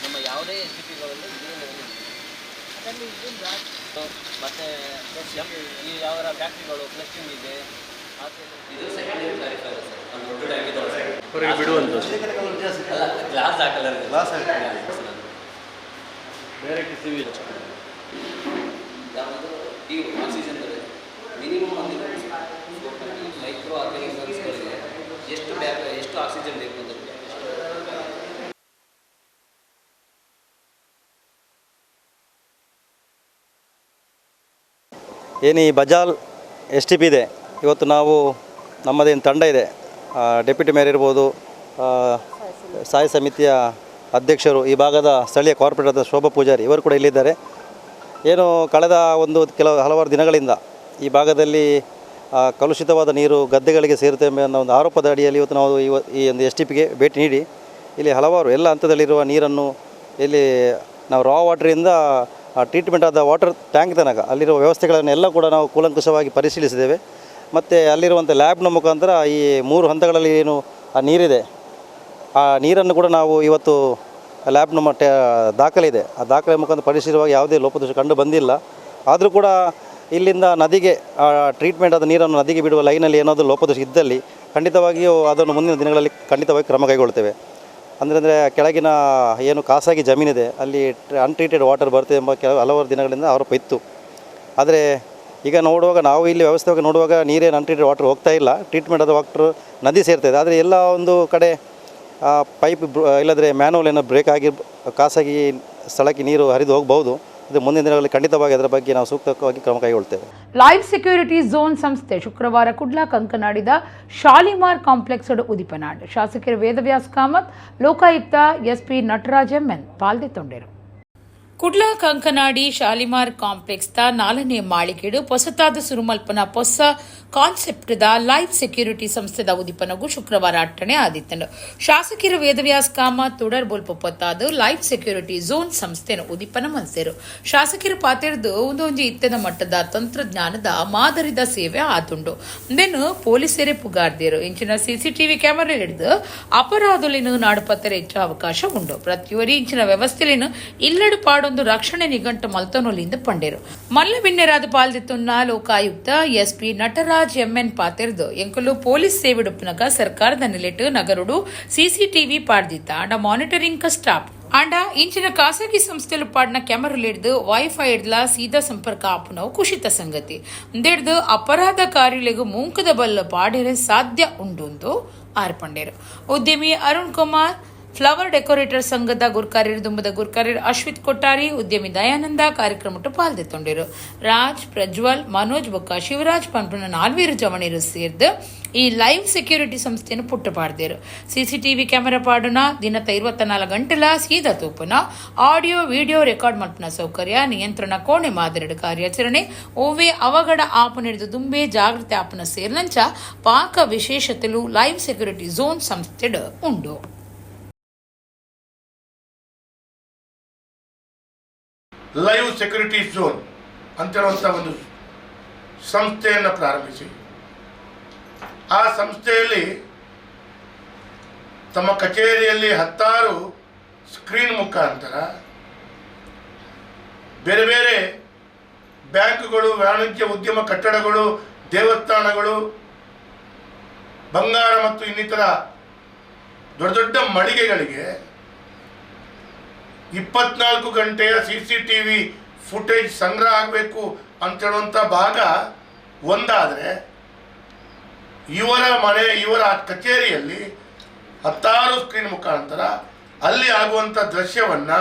ನಮ್ಮ ಯಾವುದೇ ಎಸ್ ಟಿ ಪಿಗಳಲ್ಲಿ ಇದೇ ಲೆವೆಲ್ ಮತ್ತೆ ಈ ಯಾವ ಫ್ಯಾಕ್ಟ್ರಿಗಳು ಕ್ಲಸ್ಟಿಂಗ್ ಇದೆ. ಇದು ಸೆಕೆಂಡ್ ಇಯರ್ ಕ್ಲಾರಿಫೈ ಸರ್, ಒಂದು ದೊಡ್ಡ ಟ್ಯಾಂಕ್ ಇದೆ. ಹೊರಗೆ ಬಿಡುವಂಥದ್ದು. ಅಲ್ಲ, ಗ್ಲಾಸ್ ಹಾಕಲ್ಲ. ಗ್ಲಾಸ್ ಹಾಕಲ್ಲ. Direct civil. ಯಾವುದು ಈ ಆಕ್ಸಿಜನ್ ಮಿನಿಮಮ್ ಒಂದು ಮೈಕ್ರೋ ಆರ್ಗಾನಿಸಮ್ಸ್ಗಳಿಗೆ ಎಷ್ಟು ಎಷ್ಟು ಆಕ್ಸಿಜನ್ ಬೇಕು ಅಂತ. ಏನು ಈ ಬಜಾಲ್ ಎಸ್ ಟಿ ಪಿ ಇದೆ, ಇವತ್ತು ನಾವು ನಮ್ಮದೇನು ತಂಡ ಇದೆ, ಡೆಪ್ಯೂಟಿ ಮೇಯರ್ ಇರ್ಬೋದು, ಸಾಯಿ ಸಮಿತಿಯ ಅಧ್ಯಕ್ಷರು, ಈ ಭಾಗದ ಸ್ಥಳೀಯ ಕಾರ್ಪೊರೇಟರ್ ಶೋಭಾ ಪೂಜಾರಿ ಇವರು ಕೂಡ ಇಲ್ಲಿದ್ದಾರೆ. ಏನು ಕಳೆದ ಒಂದು ಕೆಲವು ಹಲವಾರು ದಿನಗಳಿಂದ ಈ ಭಾಗದಲ್ಲಿ ಕಲುಷಿತವಾದ ನೀರು ಗದ್ದೆಗಳಿಗೆ ಸೇರುತ್ತೆ ಅನ್ನೋ ಒಂದು ಆರೋಪದ ಅಡಿಯಲ್ಲಿ ಇವತ್ತು ನಾವು ಈ ಒಂದು ಎಸ್ ಟಿ ಪಿಗೆ ಭೇಟಿ ನೀಡಿ ಇಲ್ಲಿ ಹಲವಾರು ಎಲ್ಲ ಹಂತದಲ್ಲಿರುವ ನೀರನ್ನು ಇಲ್ಲಿ ನಾವು ರಾ ವಾಟ್ರಿಂದ ಟ್ರೀಟ್ಮೆಂಟ್ ಆದ ವಾಟರ್ ಟ್ಯಾಂಕ್ ತನಕ ಅಲ್ಲಿರುವ ವ್ಯವಸ್ಥೆಗಳನ್ನೆಲ್ಲ ಕೂಡ ನಾವು ಕೂಲಂಕುಷವಾಗಿ ಪರಿಶೀಲಿಸಿದ್ದೇವೆ. ಮತ್ತು ಅಲ್ಲಿರುವಂಥ ಲ್ಯಾಬ್ನ ಮುಖಾಂತರ ಈ 3 ಹಂತಗಳಲ್ಲಿ ಏನು ಆ ನೀರಿದೆ, ಆ ನೀರನ್ನು ಕೂಡ ನಾವು ಇವತ್ತು ಲ್ಯಾಬ್ ನಮ್ಮ ದಾಖಲೆ ಇದೆ, ಆ ದಾಖಲೆ ಮುಖಾಂತರ ಪರಿಶೀಲಿಸುವಾಗ ಯಾವುದೇ ಲೋಪದೋಷ ಕಂಡು ಬಂದಿಲ್ಲ. ಆದರೂ ಕೂಡ ಇಲ್ಲಿಂದ ನದಿಗೆ ಟ್ರೀಟ್ಮೆಂಟ್ ಆದ ನೀರನ್ನು ನದಿಗೆ ಬಿಡುವ ಲೈನಲ್ಲಿ ಏನಾದರೂ ಲೋಪದೋಷ ಇದ್ದಲ್ಲಿ ಖಂಡಿತವಾಗಿಯೂ ಅದನ್ನು ಮುಂದಿನ ದಿನಗಳಲ್ಲಿ ಖಂಡಿತವಾಗಿ ಕ್ರಮ ಕೈಗೊಳ್ತೇವೆ. ಅಂದರೆ ಕೆಳಗಿನ ಏನು ಖಾಸಗಿ ಜಮೀನಿದೆ ಅಲ್ಲಿ ಅನ್ಟ್ರೀಟೆಡ್ ವಾಟರ್ ಬರ್ತದೆ ಎಂಬ ಕೆಲವು ಹಲವಾರು ದಿನಗಳಿಂದ ಆರೋಪ ಇತ್ತು. ಆದರೆ ಈಗ ನೋಡುವಾಗ ನಾವು ಇಲ್ಲಿ ವ್ಯವಸ್ಥೆವಾಗಿ ನೋಡುವಾಗ ನೀರೇನು ಅನ್ಟ್ರೀಟೆಡ್ ವಾಟರ್ ಹೋಗ್ತಾ ಇಲ್ಲ, ಟ್ರೀಟ್ಮೆಂಟ್ ಆದ ವಾಟರ್ ನದಿ ಸೇರ್ತಾಯಿದೆ. ಆದರೆ ಎಲ್ಲ ಒಂದು ಕಡೆ ಪೈಪ್ ಇಲ್ಲದ್ರೆ ಮ್ಯಾನುವಲ್ ಏನೋ ಬ್ರೇಕ್ ಆಗಿ ಖಾಸಗಿ ಸ್ಥಳಕ್ಕೆ ನೀರು ಹರಿದು ಹೋಗಬಹುದು. ಅದು ಮುಂದಿನ ದಿನಗಳಲ್ಲಿ ಖಂಡಿತವಾಗಿ ಅದರ ಬಗ್ಗೆ ನಾವು ಸೂಕ್ತವಾಗಿ ಕ್ರಮ ಕೈಗೊಳ್ತೇವೆ. ಲೈಫ್ ಸೆಕ್ಯೂರಿಟಿ ಝೋನ್ ಸಂಸ್ಥೆ ಶುಕ್ರವಾರ ಕುಡ್ಲಾ ಕಂಕನಾಡಿದ ಶಾಲಿಮಾರ್ ಕಾಂಪ್ಲೆಕ್ಸ್ ಉದಿಪನಾಡ್ ಶಾಸಕರು ವೇದವ್ಯಾಸ್ ಕಾಮತ್, ಲೋಕಾಯುಕ್ತ ಎಸ್ಪಿ ನಟರಾಜ್ ಎಂಎನ್ ಪಾಲ್ದೆತ್ತೊಂಡರು. ಕುಡ್ಲಾ ಕಂಕನಾಡಿ ಶಾಲಿಮಾರ್ ಕಾಂಪ್ಲೆಕ್ಸ್ ದ 4ನೇ ಮಾಳಿಗೆಡು ಹೊಸತಾದ ಸುರುಮಲ್ಪನ ಹೊಸ ಕಾನ್ಸೆಪ್ಟ್ the life security ಸಂಸ್ಥೆದ ಉದಿಪನಗೂ ಶುಕ್ರವಾರ ಅಟ್ಟಣೆ ಆದಿತ್ತನು. ಶಾಸಕರು ವೇದವ್ಯಾಸ್ ಕಾಮತ್ ತುಡರ್ ಬೊಲ್ಪ ಪೊತ್ತಾದು ಲೈಫ್ ಸೆಕ್ಯೂರಿಟಿ ಝೋನ್ ಸಂಸ್ಥೆನ ಉದಿಪನ ಮಲ್ತೆರು. ಶಾಸಕರು ಪಾತೆರ್ದು ಒಂದೊಂಜಿ ಇತ್ತೆದ ಮಟ್ಟದ ತಂತ್ರಜ್ಞಾನದ ಮಾದರಿದ ಸೇವೆ ಆತುಂಡು. ಇಂದೇನು ಪೊಲೀಸರೇ ಪುಗಾರ್ದೇರು ಇಂಚಿನ ಸಿಸಿಟಿವಿ ಕ್ಯಾಮೆರಾ ಹಿಡಿದು ಅಪರಾಧುಲಿನ ನಾಡುಪತ್ತರ ಹೆಚ್ಚು ಅವಕಾಶ ಉಂಡು. ಪ್ರತಿಯೊರಿ ಇಂಚಿನ ವ್ಯವಸ್ಥೆಲೇನು ಇಲ್ಲಡು ಪಾಡೊಂದು ರಕ್ಷಣೆ ನಿಘಂಟು ಮಲ್ತನೊಲಿಂದ ಪಂಡೇರು. ಮಲ್ಲ ಬಿನ್ನೆರಾದ ಪಾಲ್ದಿತ್ತುನ್ನ ಲೋಕಾಯುಕ್ತ ಎಸ್ಪಿ ನಟರಾಜ್ ಎಂಎನ್ ಪಾತೆರ್ದು ಎಂಕುಲು ಪೊಲೀಸ್ ಸೇವೆಡುಪ್ಪನಗ ಸರ್ಕಾರದ ನಿಲೆಟ್ ನಗರುಡು ಸಿಸಿಟಿವಿ ಪಾಡ್ದಿತ್ತ ಆಂಡ ಮಾನಿಟರಿಂಗ್ ಸ್ಟಾಪ್ ಆಂಡ ಇಂಚಿನ ಖಾಸಗಿ ಸಂಸ್ಥೆಲು ಪಾಡ್ನ ಕ್ಯಾಮರಾ ಹಿಡ್ದು ವೈಫೈ ಹಿಡ್ಲ ಸೀದಾ ಸಂಪರ್ಕ ಆಪುನವು ಕುಶಿತ ಸಂಗತಿ. ಇಂದೆಡ್ದು ಅಪರಾಧಕಾರಿಗಳಿಗೂ ಮೂಂಕದ ಬಲ್ಲ ಪಾಡೆರೆ ಸಾಧ್ಯ ಉಂಡುಂದು ಆರ್ಪಂಡೇರು. ಉದ್ಯಮಿ ಅರುಣ್ ಕುಮಾರ್, ಫ್ಲವರ್ ಡೆಕೋರೇಟರ್ ಸಂಘದ ಗುರ್ಕಾರ್ಯರು ದುಂಬದ ಗುರ್ಕಾರ್ಯರು ಅಶ್ವಿತ್ ಕೊಟ್ಟಾರಿ, ಉದ್ಯಮಿ ದಯಾನಂದ ಕಾರ್ಯಕ್ರಮಟ್ಟು ಪಾಲ್ದೆತ್ತೊಂಡಿರು. ರಾಜ್, ಪ್ರಜ್ವಲ್, ಮನೋಜ್ ಬೊಕ್ಕ ಶಿವರಾಜ್ ಪಂಪನ ನಾಲ್ವೀರು ಜವಣಿರು ಸೇರ್ದು ಈ ಲೈವ್ ಸೆಕ್ಯೂರಿಟಿ ಸಂಸ್ಥೆಯನ್ನು ಪುಟ್ಟು ಪಾಡ್ದೇರು. ಸಿಸಿಟಿವಿ ಕ್ಯಾಮೆರಾ ಪಾಡುನ ದಿನದ 24 ಗಂಟೆಲ ಸೀದಾ ತೂಪುನ ಆಡಿಯೋ ವಿಡಿಯೋ ರೆಕಾರ್ಡ್ ಮಲ್ಪನ ಸೌಕರ್ಯ, ನಿಯಂತ್ರಣ ಕೋಣೆ ಮಾದರಿಡು ಕಾರ್ಯಾಚರಣೆ, ಓವೇ ಅವಘಡ ಆಪು ಹಿಡಿದು ದುಂಬೆ ಜಾಗೃತಿ ಆಪನ ಸೇರ್ನಂಚ ಪಾಕ ವಿಶೇಷತೆಲು ಲೈವ್ ಸೆಕ್ಯೂರಿಟಿ ಝೋನ್ ಸಂಸ್ಥೆಡ್ ಉಂಡು. ಲೈವ್ ಸೆಕ್ಯೂರಿಟಿ ಝೋನ್ ಅಂತೇಳುವಂಥ ಒಂದು ಸಂಸ್ಥೆಯನ್ನು ಪ್ರಾರಂಭಿಸಿ ಆ ಸಂಸ್ಥೆಯಲ್ಲಿ ತಮ್ಮ ಕಚೇರಿಯಲ್ಲಿ 10 ಸ್ಕ್ರೀನ್ ಮುಖಾಂತರ ಬೇರೆ ಬೇರೆ ಬ್ಯಾಂಕುಗಳು, ವಾಣಿಜ್ಯ ಉದ್ಯಮ ಕಟ್ಟಡಗಳು, ದೇವಸ್ಥಾನಗಳು, ಬಂಗಾರ ಮತ್ತು ಇನ್ನಿತರ ದೊಡ್ಡ ದೊಡ್ಡ ಮಳಿಗೆಗಳಿಗೆ 24 ಗಂಟೆಯ CCTV footage ಸಂಗ್ರಹ ಆಗಬೇಕು ಅಂತೇಳುವಂಥ ಭಾಗ ಒಂದಾದರೆ, ಇವರ ಮನೆ ಇವರ ಕಚೇರಿಯಲ್ಲಿ 10 ಸ್ಕ್ರೀನ್ ಮುಖಾಂತರ ಅಲ್ಲಿ ಆಗುವಂಥ ದೃಶ್ಯವನ್ನು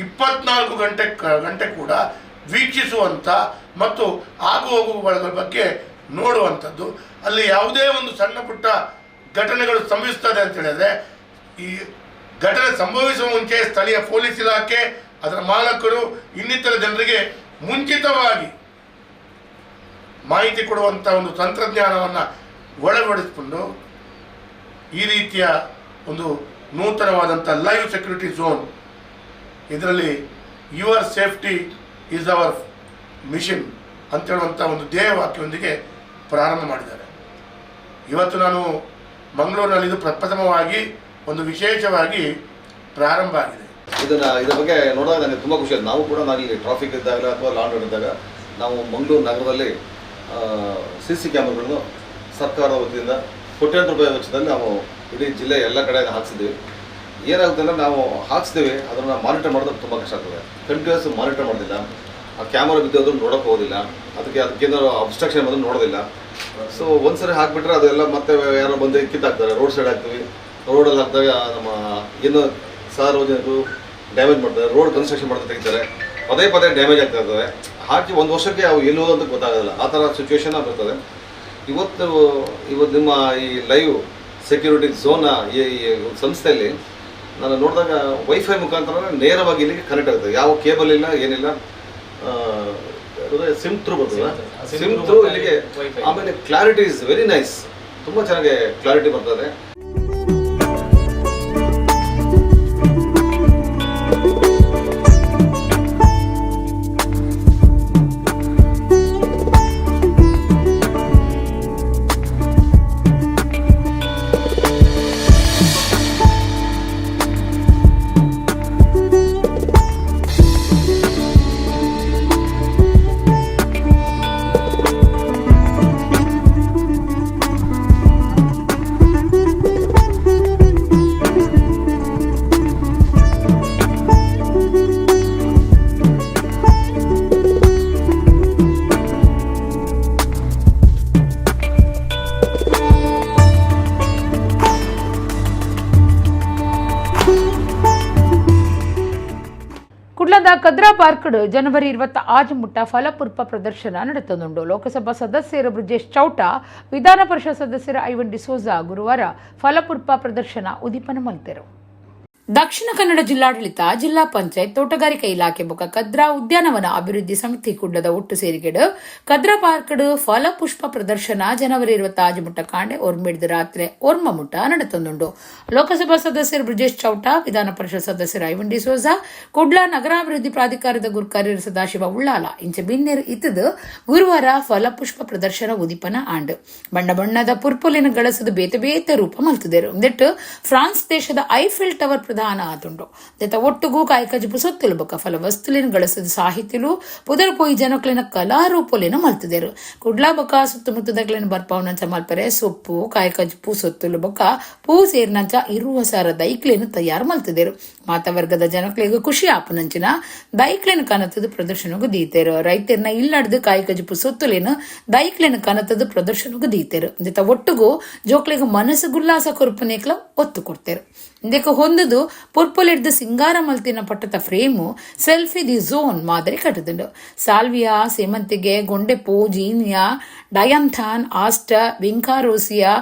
24 ಗಂಟೆ ಕೂಡ ವೀಕ್ಷಿಸುವಂಥ ಮತ್ತು ಆಗು ಹೋಗುಗಳ ಬಗ್ಗೆ ನೋಡುವಂಥದ್ದು. ಅಲ್ಲಿ ಯಾವುದೇ ಒಂದು ಸಣ್ಣ ಪುಟ್ಟ ಘಟನೆಗಳು ಸಂಭವಿಸ್ತದೆ ಅಂತ ಹೇಳಿದ್ರೆ ಈ ಘಟನೆ ಸಂಭವಿಸುವ ಮುಂಚೆ ಸ್ಥಳೀಯ ಪೊಲೀಸ್ ಇಲಾಖೆ, ಅದರ ಮಾಲಕರು, ಇನ್ನಿತರ ಜನರಿಗೆ ಮುಂಚಿತವಾಗಿ ಮಾಹಿತಿ ಕೊಡುವಂಥ ಒಂದು ತಂತ್ರಜ್ಞಾನವನ್ನು ಒಳಪಡಿಸಿಕೊಂಡು ಈ ರೀತಿಯ ಒಂದು ನೂತನವಾದಂಥ ಲೈವ್ ಸೆಕ್ಯೂರಿಟಿ ಝೋನ್, ಇದರಲ್ಲಿ your safety is our mission ಅಂತೇಳುವಂಥ ಒಂದು ಧ್ಯೇಯವಾಕ್ಯದೊಂದಿಗೆ ಪ್ರಾರಂಭ ಮಾಡಿದ್ದಾರೆ. ಇವತ್ತು ನಾನು ಮಂಗಳೂರಿನಲ್ಲಿ ಇದು ಪ್ರಥಮವಾಗಿ ಒಂದು ವಿಶೇಷವಾಗಿ ಪ್ರಾರಂಭ ಆಗಿದೆ. ಇದರ ಬಗ್ಗೆ ನೋಡಿದಾಗ ನನಗೆ ತುಂಬ ಖುಷಿ ಆಯಿತು. ನಾವು ಕೂಡ ನಾನಿಲ್ಲಿ ಟ್ರಾಫಿಕ್ ಇದ್ದಾಗ ಅಥವಾ ಲಾಂಡ್ ಇದ್ದಾಗ ನಾವು ಮಂಗಳೂರು ನಗರದಲ್ಲಿ CC ಕ್ಯಾಮ್ರಾಗಳನ್ನು ಸರ್ಕಾರದ ವತಿಯಿಂದ ಕೋಟ್ಯಾಂತರ ರೂಪಾಯಿ ವೆಚ್ಚದಲ್ಲಿ ನಾವು ಇಡೀ ಜಿಲ್ಲೆ ಎಲ್ಲ ಕಡೆ ಹಾಕ್ಸಿದ್ದೀವಿ. ಏನಾಗುತ್ತೆ ಅಂದರೆ ನಾವು ಹಾಕ್ಸಿದ್ದೀವಿ, ಅದನ್ನು ಮಾನಿಟರ್ ಮಾಡೋದು ತುಂಬ ಕಷ್ಟ ಆಗ್ತದೆ. ಕಂಟಿನ್ಯೂಸ್ ಮಾನಿಟರ್ ಮಾಡೋದಿಲ್ಲ, ಆ ಕ್ಯಾಮ್ರಾ ಬಿದ್ದೋದ್ರೂ ನೋಡೋಕ್ಕೆ ಹೋಗೋದಿಲ್ಲ, ಅದಕ್ಕೇನಾದ್ರು ಅಬ್ಸ್ಟ್ರಕ್ಷನ್ ಬಂದರೂ ನೋಡೋದಿಲ್ಲ. ಸೊ ಒಂದ್ಸರಿ ಹಾಕಿಬಿಟ್ರೆ ಅದೆಲ್ಲ ಮತ್ತೆ ಯಾರೋ ಬಂದು ಕಿತ್ತಾಕ್ತಾರೆ. ರೋಡ್ ಸೈಡ್ ಹಾಕ್ತೀವಿ, ರೋಡಲ್ಲಿ ಹಾಕಿದಾಗ ನಮ್ಮ ಏನು ಸಾರ್ವಜನಿಕರು ಡ್ಯಾಮೇಜ್ ಮಾಡ್ತಾರೆ, ರೋಡ್ ಕನ್ಸ್ಟ್ರಕ್ಷನ್ ಮಾಡ್ತಾ ತೆಗಿತಾರೆ, ಪದೇ ಪದೇ ಡ್ಯಾಮೇಜ್ ಆಗ್ತಾ ಇರ್ತದೆ. ಹಾಕಿ ಒಂದು ವರ್ಷಕ್ಕೆ ಅವು ಎಲ್ಲಿ ಹೋದಂತ ಗೊತ್ತಾಗೋದಿಲ್ಲ, ಆ ಥರ ಸಿಚುವೇಶನ್ ಬರ್ತದೆ. ಇವತ್ತು ಇವತ್ತು ನಿಮ್ಮ ಈ ಲೈವ್ ಸೆಕ್ಯೂರಿಟಿ ಝೋನ್ನ ಈ ಸಂಸ್ಥೆಯಲ್ಲಿ ನಾನು ನೋಡಿದಾಗ ವೈಫೈ ಮುಖಾಂತರ ನೇರವಾಗಿ ಇಲ್ಲಿಗೆ ಕನೆಕ್ಟ್ ಆಗುತ್ತೆ. ಯಾವ ಕೇಬಲ್ ಇಲ್ಲ, ಏನಿಲ್ಲ, ಸಿಮ್ ಥ್ರೂ ಬರ್ತದೆ, ಸಿಮ್ ಥ್ರೂ ಇಲ್ಲಿಗೆ. ಆಮೇಲೆ ಕ್ಲಾರಿಟಿ is very nice, ತುಂಬ ಚೆನ್ನಾಗಿ ಕ್ಲಾರಿಟಿ ಬರ್ತದೆ. ಕುಡ್ಲದ ಕದ್ರಾ ಪಾರ್ಕ್ ಜನವರಿ 26 ಮುಟ್ಟ ಫಲಪುಷ್ಪ ಪ್ರದರ್ಶನ ನಡೆತದುಂಡು. ಲೋಕಸಭಾ ಸದಸ್ಯರು ಬ್ರಿಜೇಶ್ ಚೌಟ, ವಿಧಾನ ಪರಿಷತ್ ಸದಸ್ಯರ ಐವನ್ ಡಿಸೋಜಾ ಗುರುವಾರ ಫಲಪುಷ್ಪ ಪ್ರದರ್ಶನ ಉದ್ದೀಪನ ಮಲ್ತೆರು. ದಕ್ಷಿಣ ಕನ್ನಡ ಜಿಲ್ಲಾಡಳಿತ, ಜಿಲ್ಲಾ ಪಂಚಾಯತ್, ತೋಟಗಾರಿಕಾ ಇಲಾಖೆ ಬೊಕ್ಕ ಕದ್ರಾ ಉದ್ಯಾನವನ ಅಭಿವೃದ್ಧಿ ಸಮಿತಿ ಕುಡ್ಲದ ಒಟ್ಟು ಸೇರಿಗೆಡು ಕದ್ರಾ ಪಾರ್ಕ್ ಫಲಪುಷ್ಪ ಪ್ರದರ್ಶನ ಜನವರಿ 26 ಮುಟ್ಟ ಕಾಂಡೆ ಒರ್ಮಿಡ್ದು ರಾತ್ರಿ ಒರ್ಮ ಮುಟ್ಟ ನಡೆತಂದುಂಡು. ಲೋಕಸಭಾ ಸದಸ್ಯರು ಬ್ರಿಜೇಶ್ ಚೌಟ, ವಿಧಾನ ಪರಿಷತ್ ಸದಸ್ಯರು ಐವನ್ ಡಿಸೋಜಾ, ಕುಡ್ಲ ನಗರಾಭಿವೃದ್ಧಿ ಪ್ರಾಧಿಕಾರದ ಗುರುಕಾರ್ಯರು ಸದಾಶಿವ ಉಳ್ಳಾಲ ಇಂಚ ಬಿನ್ನೆರು ಇತ್ತದು ಗುರುವಾರ ಫಲಪುಷ್ಪ ಪ್ರದರ್ಶನ ಉದೀಪನ ಆಂಡ್. ಬಣ್ಣ ಬಣ್ಣದ ಪುರ್ಪುಲಿನ ಗಳಸದು ಬೇತೆ ಬೇತೆ ರೂಪ ಮಲ್ತುದೆರು. ಒಂದೆಟ್ಟು ಫ್ರಾನ್ಸ್ ದೇಶದ ಐಫೆಲ್ ಟವರ್ ಪ್ರಧಾನ ಆತುಂಡು. ದೆತ ಒಟ್ಟುಗೂ ಕಾಯ್ಕಜಿಪು ಸೊತ್ತುಲು ಬೊಕ್ಕ ಫಲ ವಸ್ತುಲಿನ ಗಳಸದ ಸಾಹಿತ್ಯಲು ಪುದರ್ ಪೋಯಿ ಜನಕ್ಲೆನ ಕಲಾರೂಪೊಲೆನ ಮಲ್ತುದೆರು. ಕುಡ್ಲ ಬೊಕ್ಕ ಸುತ್ತಮುತ್ತದಕ್ಲೆನ ಬರ್ಪಾವನಂಚ ಮಲ್ಪರೆ ಸೊಪ್ಪು ಕಾಯ್ಕಜಿಪು ಸೊತ್ತುಲು ಬೊಕ್ಕ ಪೂ ಸೇರಿನಂಚ 20,000 ದೈಕ್ಲೆನ್ ತಯಾರು ಮಲ್ತುದೆರು. ಮಾತ ವರ್ಗದ ಜನಕ್ಲೆಗ್ ಖುಷಿ ಆಪುನಂಚಿನ ದೈಕ್ಲೆನ ಕನತದ ಪ್ರದರ್ಶನಗು ದೀತೆರು. ರೈತರ್ನ ಇಲ್ಲಡ್ದು ಕಾಯ್ಕಜಿಪು ಸೊತ್ತುಲೇನು ದೈಕ್ಲೆನ ಕನತದ ಪ್ರದರ್ಶನಗು ದೀತೆರು. ದೆತ ಒಟ್ಟುಗೂ ಜೋಕ್ಲೆಗ್ ಮನಸ್ಸು ಗುಲ್ಲಾಸ ಕೊರ್ಪುನೇಕ್ಲ ಒತ್ತು ಕೊಡ್ತೇರು. ಇಂದೆಕ್ ಹೊಂದುದು ಪುರ್ಪುಲಿಡ್ದು ಸಿಂಗಾರ ಮಲ್ತಿನ ಪಟ್ಟದ ಫ್ರೇಮು ಸೆಲ್ಫಿ the zone ಮಾದರಿ ಕಟ್ಟದುಂಡು. ಸಾಲ್ವಿಯಾ, ಸೇಮಂತಿಗೆ, ಗೊಂಡೆಪೂ, ಜೀನಿಯಾ, ಡಯಾಂಥಾನ್, ಆಸ್ಟರ್, ವಿಂಕಾರೋಸಿಯಾ,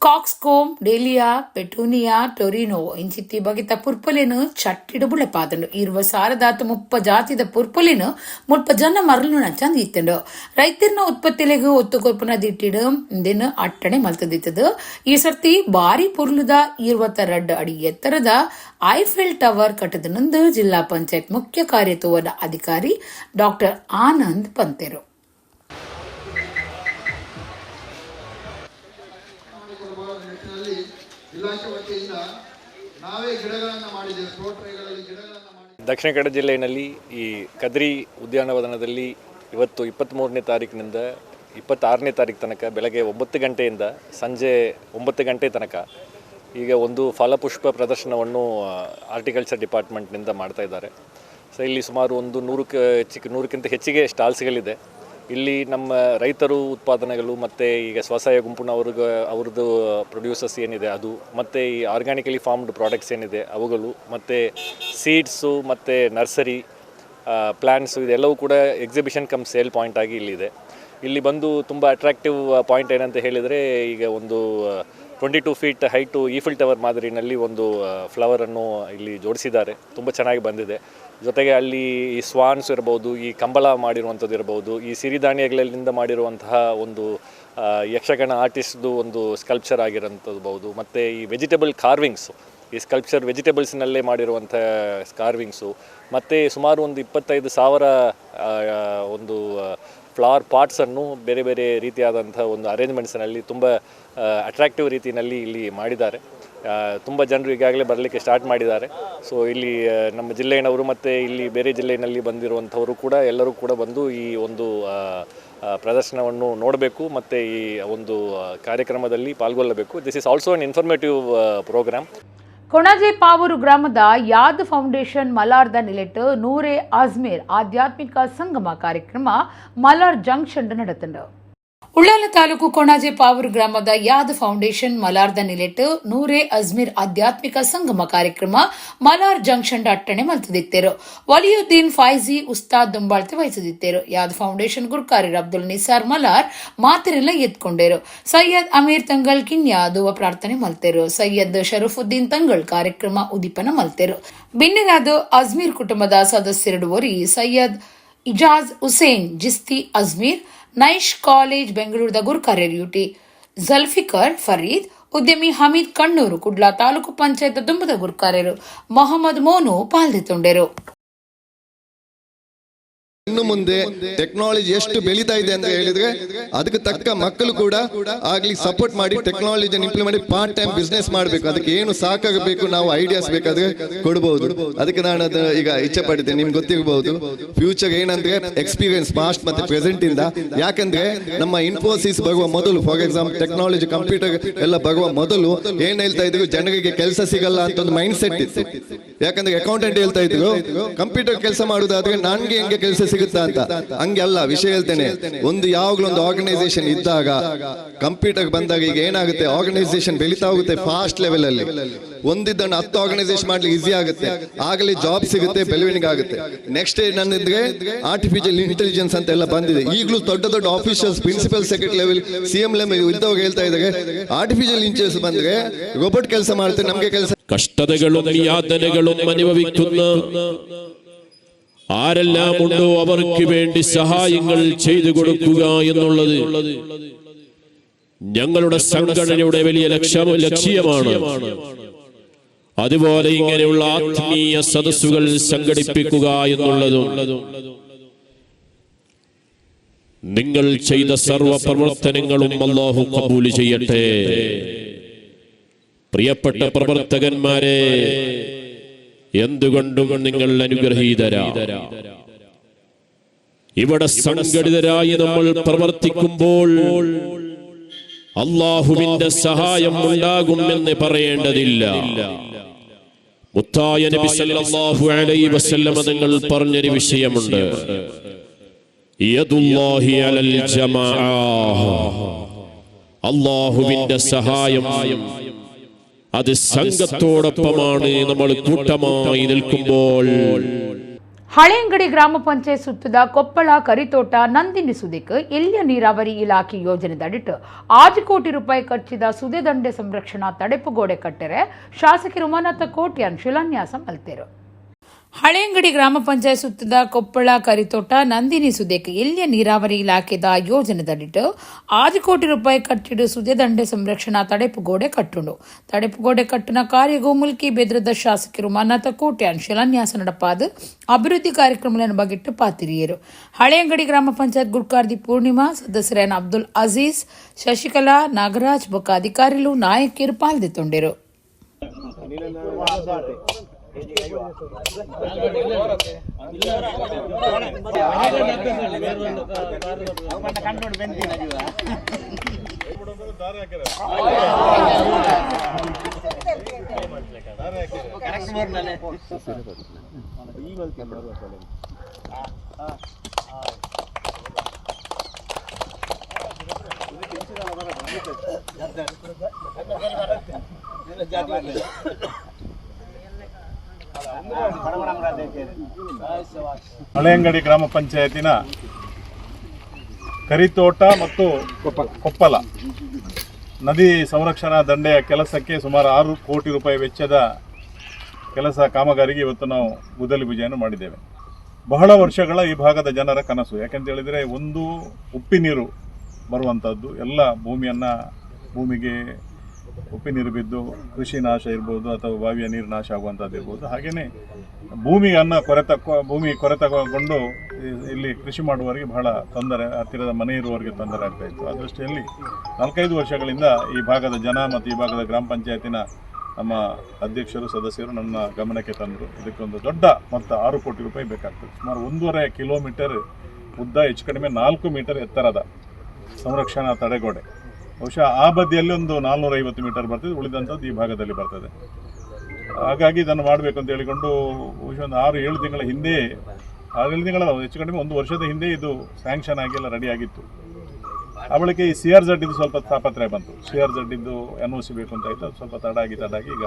ಕಾಕ್ಸ್ಕೋಮ್, ಡೇಲಿಯಾ, ಪೆಟೂನಿಯಾ, ಟೊರಿನೋ ಇಂಚಿತ್ತಿ ಬಗೆತ ಪುರ್ಪುಲಿನ ಚಟ್ಟಿಡು ಬುಳೆಪಾದಂಡು. 20,030 ಜಾತಿದ ಪುರ್ಪುಲಿನ ಮುಲ್ಪ ಜನ ಮರಳು ಚಂದ ಇತ್ತಂಡು. ರೈತರ್ನ ಉತ್ಪತ್ತಿಲೆಗ್ ಒತ್ತು ಕೊರ್ಪುನ ದಿಟ್ಟಿಡು ಇಂದೆನ್ ಅಟ್ಟಣೆ ಮಲ್ತದಿತ್ತದು. ಈ ಸರ್ತಿ ಬಾರಿ ಪೊರ್ಲುದ 22 ಅಡಿ ಎತ್ತರದ ಐಫೆಲ್ ಟವರ್ ಕಟ್ಟದನಂದು ಜಿಲ್ಲಾ ಪಂಚಾಯತ್ ಮುಖ್ಯ ಕಾರ್ಯತುವದ ಅಧಿಕಾರಿ ಡಾಕ್ಟರ್ ಆನಂದ್ ಪಂತೆರು. ದಕ್ಷಿಣ ಕನ್ನಡ ಜಿಲ್ಲೆಯಲ್ಲಿ ಈ ಕದ್ರಿ ಉದ್ಯಾನವನದಲ್ಲಿ ಇವತ್ತು 23ನೇ ತಾರೀಕಿನಿಂದ 26ನೇ ತಾರೀಕು ತನಕ ಬೆಳಗ್ಗೆ 9 ಗಂಟೆಯಿಂದ ಸಂಜೆ 9 ಗಂಟೆ ತನಕ ಈಗ ಒಂದು ಫಲಪುಷ್ಪ ಪ್ರದರ್ಶನವನ್ನು ಹಾರ್ಟಿಕಲ್ಚರ್ ಡಿಪಾರ್ಟ್ಮೆಂಟ್ನಿಂದ ಮಾಡ್ತಾ ಇದ್ದಾರೆ. ಸೊ ಇಲ್ಲಿ ಸುಮಾರು ಒಂದು 100ಕ್ಕಿಂತ ಹೆಚ್ಚಿಗೆ ಸ್ಟಾಲ್ಸ್ಗಳಿದೆ. ಇಲ್ಲಿ ನಮ್ಮ ರೈತರು ಉತ್ಪಾದನೆಗಳು ಮತ್ತು ಈಗ ಸ್ವಸಹಾಯ ಗುಂಪಿನವ್ರಿಗೆ ಅವ್ರದ್ದು ಪ್ರೊಡ್ಯೂಸರ್ಸ್ ಏನಿದೆ ಅದು, ಮತ್ತು ಈ ಆರ್ಗ್ಯಾನಿಕಲಿ ಫಾರ್ಮ್ಡ್ ಪ್ರಾಡಕ್ಟ್ಸ್ ಏನಿದೆ ಅವುಗಳು, ಮತ್ತು ಸೀಡ್ಸು ಮತ್ತು ನರ್ಸರಿ ಪ್ಲ್ಯಾನ್ಸು ಇದೆಲ್ಲವೂ ಕೂಡ ಎಕ್ಸಿಬಿಷನ್ ಕಮ್ ಸೇಲ್ ಪಾಯಿಂಟ್ ಆಗಿ ಇಲ್ಲಿದೆ. ಇಲ್ಲಿ ಬಂದು ತುಂಬ ಅಟ್ರಾಕ್ಟಿವ್ ಪಾಯಿಂಟ್ ಏನಂತ ಹೇಳಿದರೆ, ಈಗ ಒಂದು 22 ಫೀಟ್ ಹೈಟು ಈಫಿಲ್ ಟವರ್ ಮಾದರಿನಲ್ಲಿ ಒಂದು ಫ್ಲವರನ್ನು ಇಲ್ಲಿ ಜೋಡಿಸಿದ್ದಾರೆ, ತುಂಬ ಚೆನ್ನಾಗಿ ಬಂದಿದೆ. ಜೊತೆಗೆ ಅಲ್ಲಿ ಈ ಸ್ವಾನ್ಸ್ ಇರ್ಬೋದು, ಈ ಕಂಬಳ ಮಾಡಿರುವಂಥದ್ದು ಇರ್ಬೋದು, ಈ ಸಿರಿಧಾನ್ಯಗಳಿಂದ ಮಾಡಿರುವಂತಹ ಒಂದು ಯಕ್ಷಗಾನ ಆರ್ಟಿಸ್ಟ್ದು ಒಂದು ಸ್ಕಲ್ಪ್ಚರ್ ಆಗಿರೋಂಥದ್ದು, ಮತ್ತು ಈ ವೆಜಿಟೇಬಲ್ ಕಾರ್ವಿಂಗ್ಸು, ಈ ಸ್ಕಲ್ಪ್ಚರ್ ವೆಜಿಟೇಬಲ್ಸ್ನಲ್ಲೇ ಮಾಡಿರುವಂಥ ಕಾರ್ವಿಂಗ್ಸು, ಮತ್ತು ಸುಮಾರು ಒಂದು 25,000 ಒಂದು ಫ್ಲವರ್ ಪಾಟ್ಸನ್ನು ಬೇರೆ ಬೇರೆ ರೀತಿಯಾದಂಥ ಒಂದು ಅರೇಂಜ್ಮೆಂಟ್ಸ್ನಲ್ಲಿ ತುಂಬ ಅಟ್ರಾಕ್ಟಿವ್ ರೀತಿಯಲ್ಲಿ ಇಲ್ಲಿ ಮಾಡಿದ್ದಾರೆ. ತುಂಬ ಜನರು ಈಗಾಗಲೇ ಬರಲಿಕ್ಕೆ ಸ್ಟಾರ್ಟ್ ಮಾಡಿದ್ದಾರೆ. ಸೊ ಇಲ್ಲಿ ನಮ್ಮ ಜಿಲ್ಲೆಯವರು ಮತ್ತು ಇಲ್ಲಿ ಬೇರೆ ಜಿಲ್ಲೆಯಲ್ಲಿ ಬಂದಿರುವಂಥವರು ಕೂಡ ಎಲ್ಲರೂ ಕೂಡ ಬಂದು ಈ ಒಂದು ಪ್ರದರ್ಶನವನ್ನು ನೋಡಬೇಕು ಮತ್ತು ಈ ಒಂದು ಕಾರ್ಯಕ್ರಮದಲ್ಲಿ ಪಾಲ್ಗೊಳ್ಳಬೇಕು. This is also an informative programme. Konaje Pavoor ಗ್ರಾಮದ ಯಾದ್ ಫೌಂಡೇಶನ್ ಮಲಾರ್ದ ನಿಲೆಟ್ ನೂರೆ ಅಜ್ಮೀರ್ ಆಧ್ಯಾತ್ಮಿಕ ಸಂಗಮ ಕಾರ್ಯಕ್ರಮ ಮಲಾರ್ ಜಂಕ್ಷನ್ ನಡೆತಂಡು. ಉಳ್ಳಾಲ ತಾಲೂಕು ಕೊಣಾಜೆ ಪಾವೂರು ಗ್ರಾಮದ ಯಾದ್ ಫೌಂಡೇಶನ್ ಮಲಾರ್ದ ನಿಲೆಟ್ ನೂರೆ ಅಜ್ಮೀರ್ ಆಧ್ಯಾತ್ಮಿಕ ಸಂಗಮ ಕಾರ್ಯಕ್ರಮ ಮಲಾರ್ ಜಂಕ್ಷನ್ ಅಟ್ಟಣೆ ಮಲ್ತದಿತ್ತೇರು. ವಲಿಯುದ್ದೀನ್ ಫೈಜಿ ಉಸ್ತಾದ್ ದುಂಬಾಳ್ತೆ ವಹಿಸುದಿತ್ತೇರು. ಯಾದ್ ಫೌಂಡೇಶನ್ ಗುರ್ಕಾರಿ ಅಬ್ದುಲ್ ನಿಸಾರ್ ಮಲಾರ್ ಮಾತಿರೆಲ್ಲ ಎತ್ಕೊಂಡೇರು. ಸೈಯದ್ ಅಮೀರ್ ತಂಗಲ್ ಕಿನ್ಯಾ ದುವ ಪ್ರಾರ್ಥನೆ ಮಲ್ತೇರು. ಸೈಯದ್ ಶರಫುದ್ದೀನ್ ತಂಗಳ್ ಕಾರ್ಯಕ್ರಮ ಉದ್ದೀಪನ ಮಲ್ತೇರು. ಬಿನ್ನೆರಾದ ಅಜ್ಮೀರ್ ಕುಟುಂಬದ ಸದಸ್ಯರು ಒರಿ ಸೈಯದ್ ಇಜಾಜ್ ಹುಸೇನ್ ಜಿಸ್ತಿ ಅಜ್ಮೀರ್, ನೈಶ್ ಕಾಲೇಜ್ ಬೆಂಗಳೂರದ ಗುರುಕಾರ್ಯರ್ ಯುಟಿ ಜಲ್ಫಿಕರ್ ಫರೀದ್, ಉದ್ಯಮಿ ಹಮೀದ್ ಕಣ್ಣೂರು, ಕುಡ್ಲಾ ತಾಲೂಕು ಪಂಚಾಯತ್ ದುಂಬದ ಗುರುಕಾರ್ಯರು ಮೊಹಮ್ಮದ್ ಮೋನು ಪಾಲ್ದೆತೊಂಡೆರು. ಇನ್ನು ಮುಂದೆ ಟೆಕ್ನಾಲಜಿ ಎಷ್ಟು ಬೆಳೀತಾ ಇದೆ ಅಂತ ಹೇಳಿದ್ರೆ, ಅದಕ್ಕೆ ತಕ್ಕ ಮಕ್ಕಳು ಕೂಡ ಆಗ್ಲಿ ಸಪೋರ್ಟ್ ಮಾಡಿ, ಟೆಕ್ನಾಲಜಿಯನ್ನು ಇಂಪ್ಲಿಮೆಂಟ್ ಮಾಡಿ ಪಾರ್ಟ್ ಟೈಮ್ ಬಿಸ್ನೆಸ್ ಮಾಡಬೇಕು. ಅದಕ್ಕೆ ಏನು ಸಾಕಾಗಬೇಕು, ನಾವು ಐಡಿಯಾಸ್ ಬೇಕಾದ್ರೆ ಕೊಡಬಹುದು. ಅದಕ್ಕೆ ನಾನು ಅದು ಈಗ ಇಚ್ಛೆ ಪಟ್ಟಿದ್ದೇನೆ. ನಿಮ್ಗೆ ಗೊತ್ತಿರಬಹುದು, ಫ್ಯೂಚರ್ ಏನಂದ್ರೆ ಎಕ್ಸ್ಪೀರಿಯನ್ಸ್ ಪಾಸ್ಟ್ ಮತ್ತೆ ಪ್ರೆಸೆಂಟ್ ಇಂದ. ಯಾಕಂದ್ರೆ ನಮ್ಮ ಇನ್ಫೋಸಿಸ್ ಬರುವ ಮೊದಲು, ಫಾರ್ ಎಕ್ಸಾಂಪಲ್, ಟೆಕ್ನಾಲಜಿ, ಕಂಪ್ಯೂಟರ್ ಎಲ್ಲ ಬರುವ ಮೊದಲು ಏನ್ ಹೇಳ್ತಾ ಇದ್ರು? ಜನರಿಗೆ ಕೆಲಸ ಸಿಗಲ್ಲ ಅಂತ ಒಂದು ಮೈಂಡ್ ಸೆಟ್ ಇತ್ತು. ಯಾಕಂದ್ರೆ ಅಕೌಂಟೆಂಟ್ ಹೇಳ್ತಾ ಇದ್ರು, ಕಂಪ್ಯೂಟರ್ ಕೆಲಸ ಮಾಡುದಾದ್ರೆ ನನ್ಗೆ ಹೆಂಗೆ ಕೆಲಸ ಸಿಗುತ್ತಾ ಅಂತ. ಹಂಗೆ ಅಲ್ಲ, ವಿಷಯ ಹೇಳ್ತೇನೆ. ಒಂದು ಯಾವಾಗ್ಲೂ ಒಂದು ಆರ್ಗನೈಸೇಷನ್ ಇದ್ದಾಗ, ಕಂಪ್ಯೂಟರ್ ಬಂದಾಗ ಈಗ ಏನಾಗುತ್ತೆ, ಆರ್ಗನೈಸೇಷನ್ ಬೆಳೀತಾ ಹೋಗುತ್ತೆ ಫಾಸ್ಟ್ ಲೆವೆಲ್ ಅಲ್ಲಿ. ಒಂದಿದ್ದನ್ನು 10 ಆರ್ಗನೈಸೇಷನ್ ಮಾಡ್ಲಿಕ್ಕೆ ಈಸಿ ಆಗುತ್ತೆ. ಆಗಲೇ ಜಾಬ್ ಸಿಗುತ್ತೆ, ಬೆಳವಣಿಗೆ ಆಗುತ್ತೆ. ನೆಕ್ಸ್ಟ್ ನನ್ನಿದ್ರೆ ಆರ್ಟಿಫಿಷಿಯಲ್ ಇಂಟೆಲಿಜೆನ್ಸ್ ಅಂತ ಎಲ್ಲ ಬಂದಿದೆ. ಈಗಲೂ ದೊಡ್ಡ ದೊಡ್ಡ officials, principal secretary level, CM level ಇದ್ದವಾಗ ಹೇಳ್ತಾ ಇದ್ದಾರೆ, ಆರ್ಟಿಫಿಷಿಯಲ್ ಇಂಟೆಲಿಜೆನ್ಸ್ ಬಂದ್ರೆ ರೋಬೋಟ್ ಕೆಲಸ ಮಾಡುತ್ತೆ, ನಮ್ಗೆ ಕೆಲಸ കഷ്ടതകളും യാതനകളും അനുഭവിക്കുന്ന ആരെല്ലാം ഉണ്ടോ അവർക്ക് വേണ്ടി സഹായങ്ങൾ ചെയ്തു കൊടുക്കുക എന്നുള്ളത് ഞങ്ങളുടെ സംഘടനയുടെ വലിയ ലക്ഷ്യമാണ്. അതുപോലെ ഇങ്ങനെയുള്ള ആത്മീയ സദസ്സുകൾ സംഘടിപ്പിക്കുക എന്നുള്ളതും. നിങ്ങൾ ചെയ്ത സർവ പ്രവർത്തനങ്ങളും അല്ലാഹു കബൂൽ ചെയ്യട്ടെ. പ്രിയപ്പെട്ട പ്രവർത്തകന്മാരെ, എന്തുകൊണ്ടും നിങ്ങൾ അനുഗ്രഹീതരാ. ഇവിടെ സംഘടിതരായി നമ്മൾ പ്രവർത്തിക്കുമ്പോൾ അള്ളാഹുവിന്റെ സഹായം ഉണ്ടാകുമെന്ന് പറയേണ്ടതില്ല. മുത്തായ നബി സല്ലല്ലാഹു അലൈഹി വസല്ലമ തങ്ങൾ പറഞ്ഞൊരു വിഷയമുണ്ട്. യദുല്ലാഹി അലൽ ജമാഅ. അള്ളാഹുവിന്റെ സഹായം അത് സംഘത്തോടൊപ്പമാണ്, നമ്മൾ കൂട്ടമായി നിൽക്കുമ്പോൾ. ಹಳೆಯಂಗಡಿ ಗ್ರಾಮ ಪಂಚಾಯತ್ ಸುತ್ತದ ಕೊಪ್ಪಳ ಕರಿತೋಟ ನಂದಿನಿ ಸುದೆಕ್ ಎಲ್ಯ ನೀರಾವರಿ ಇಲಾಖೆ ಯೋಜನೆದಡಿಟ್ಟು 6 ಕೋಟಿ ರೂಪಾಯಿ ಖರ್ಚಿದ ಸುದೆ ದಂಡೆ ಸಂರಕ್ಷಣಾ ತಡೆಪುಗೋಡೆ ಕಟ್ಟೆರೆ ಶಾಸಕಿ ರಮಾನಾಥ ಕೋಟ್ಯಾನ್ ಶಿಲಾನ್ಯಾಸ ಮಲ್ತೇರು. ಹಳೆಯಂಗಡಿ ಗ್ರಾಮ ಪಂಚಾಯತ್ ಸುತ್ತದ ಕೊಪ್ಪಳ ಕರಿತೋಟ ನಂದಿನಿ ಸುದೆಕ್ ಎಲ್ಯ ನೀರಾವರಿ ಇಲಾಖೆದ ಯೋಜನೆದಡಿಟ್ಟು 6 ಕೋಟಿ ರೂಪಾಯಿ ಖರ್ಚಿಡು ಸುದೆ ದಂಡೆ ಸಂರಕ್ಷಣಾ ತಡೆಪುಗೋಡೆ ಕಟ್ಟುಂಡು. ತಡೆಪುಗೋಡೆ ಕಟ್ಟುನ ಕಾರ್ಯಗೂ ಮುಲ್ಕಿ ಬೆದ್ರದ ಶಾಸಕರು ರಮಾನಾಥ ಕೋಟ್ಯಾನ್ ಶಿಲಾನ್ಯಾಸ ನಡಪಾದ ಅಭಿವೃದ್ಧಿ ಕಾರ್ಯಕ್ರಮಗಳನ್ನು ಬಗೆಟ್ಟು ಪಾತಿರಿಯರು. ಹಳೆಯಂಗಡಿ ಗ್ರಾಮ ಪಂಚಾಯತ್ ಗುರ್ಕಾರ್ದಿ ಪೂರ್ಣಿಮಾ, ಸದಸ್ಯರಾದ ಅಬ್ದುಲ್ ಅಜೀಜ್, ಶಶಿಕಲಾ, ನಾಗರಾಜ್ ಬೊಕ್ಕ ಅಧಿಕಾರಿಲು ನಾಯಕಿಯರು ಪಾಲ್ದೆತ್ತೊಂಡೆರು. ಹಳೆಯಂಗಡಿ ಗ್ರಾಮ ಪಂಚಾಯತಿನ ಕರಿತೋಟ ಮತ್ತು ಕೊಪ್ಪಲ ನದಿ ಸಂರಕ್ಷಣಾ ದಂಡೆಯ ಕೆಲಸಕ್ಕೆ ಸುಮಾರು 6 ಕೋಟಿ ರೂಪಾಯಿ ವೆಚ್ಚದ ಕೆಲಸ ಕಾಮಗಾರಿಗೆ ಇವತ್ತು ನಾವು ಗುದ್ದಲಿ ಪೂಜೆಯನ್ನು ಮಾಡಿದ್ದೇವೆ. ಬಹಳ ವರ್ಷಗಳ ಈ ಭಾಗದ ಜನರ ಕನಸು. ಯಾಕೆಂತ ಹೇಳಿದರೆ, ಒಂದು ಉಪ್ಪಿ ನೀರು ಬರುವಂಥದ್ದು, ಎಲ್ಲ ಭೂಮಿಗೆ ಉಪ್ಪಿ ನೀರು ಬಿದ್ದು ಕೃಷಿ ನಾಶ ಇರ್ಬೋದು ಅಥವಾ ಬಾವಿಯ ನೀರು ನಾಶ ಆಗುವಂಥದ್ದು ಇರ್ಬೋದು. ಹಾಗೆಯೇ ಭೂಮಿ ಕೊರೆತಗೊಂಡು ಇಲ್ಲಿ ಕೃಷಿ ಮಾಡುವವರಿಗೆ ಬಹಳ ತೊಂದರೆ, ಹತ್ತಿರದ ಮನೆ ಇರುವವರಿಗೆ ತೊಂದರೆ ಆಗ್ತಾ ಇತ್ತು. ಆ ದೃಷ್ಟಿಯಲ್ಲಿ 4-5 ವರ್ಷಗಳಿಂದ ಈ ಭಾಗದ ಜನ ಮತ್ತು ಈ ಭಾಗದ ಗ್ರಾಮ ಪಂಚಾಯತಿನ ನಮ್ಮ ಅಧ್ಯಕ್ಷರು, ಸದಸ್ಯರು ನನ್ನ ಗಮನಕ್ಕೆ ತಂದರು. ಇದಕ್ಕೊಂದು ದೊಡ್ಡ ಮೊತ್ತ 6 ಕೋಟಿ ರೂಪಾಯಿ ಬೇಕಾಗ್ತದೆ. ಸುಮಾರು 1.5 ಕಿಲೋಮೀಟರ್ ಉದ್ದ, ಹೆಚ್ಚು ಕಡಿಮೆ 4 ಮೀಟರ್ ಎತ್ತರದ ಸಂರಕ್ಷಣಾ ತಡೆಗೋಡೆ. ಬಹುಶಃ ಆ ಬದಿಯಲ್ಲಿ ಒಂದು 450 ಮೀಟರ್ ಬರ್ತದೆ, ಉಳಿದಂಥದ್ದು ಈ ಭಾಗದಲ್ಲಿ ಬರ್ತದೆ. ಹಾಗಾಗಿ ಇದನ್ನು ಮಾಡಬೇಕು ಅಂತ ಹೇಳಿಕೊಂಡು ಬಹುಶಃ ಒಂದು 6-7 ತಿಂಗಳ ಹಿಂದೆ, 6-7 ತಿಂಗಳ ಹೆಚ್ಚು ಕಡಿಮೆ 1 ವರ್ಷದ ಹಿಂದೆ ಇದು ಸ್ಯಾಂಕ್ಷನ್ ಆಗಿ ಎಲ್ಲ ರೆಡಿ ಆಗಿತ್ತು. ಆ ಬಳಿಕ ಈ ಸಿ ಆರ್ ಝಡ್ ಇದು ಸ್ವಲ್ಪ ತಾಪತ್ರಯ ಬಂತು. ಸಿ ಆರ್ ಝಡ್ ಇದ್ದು NOC ಬೇಕು ಅಂತ ಆಯಿತು. ಅದು ಸ್ವಲ್ಪ ತಡಾಗಿ ತಡಾಗಿ ಈಗ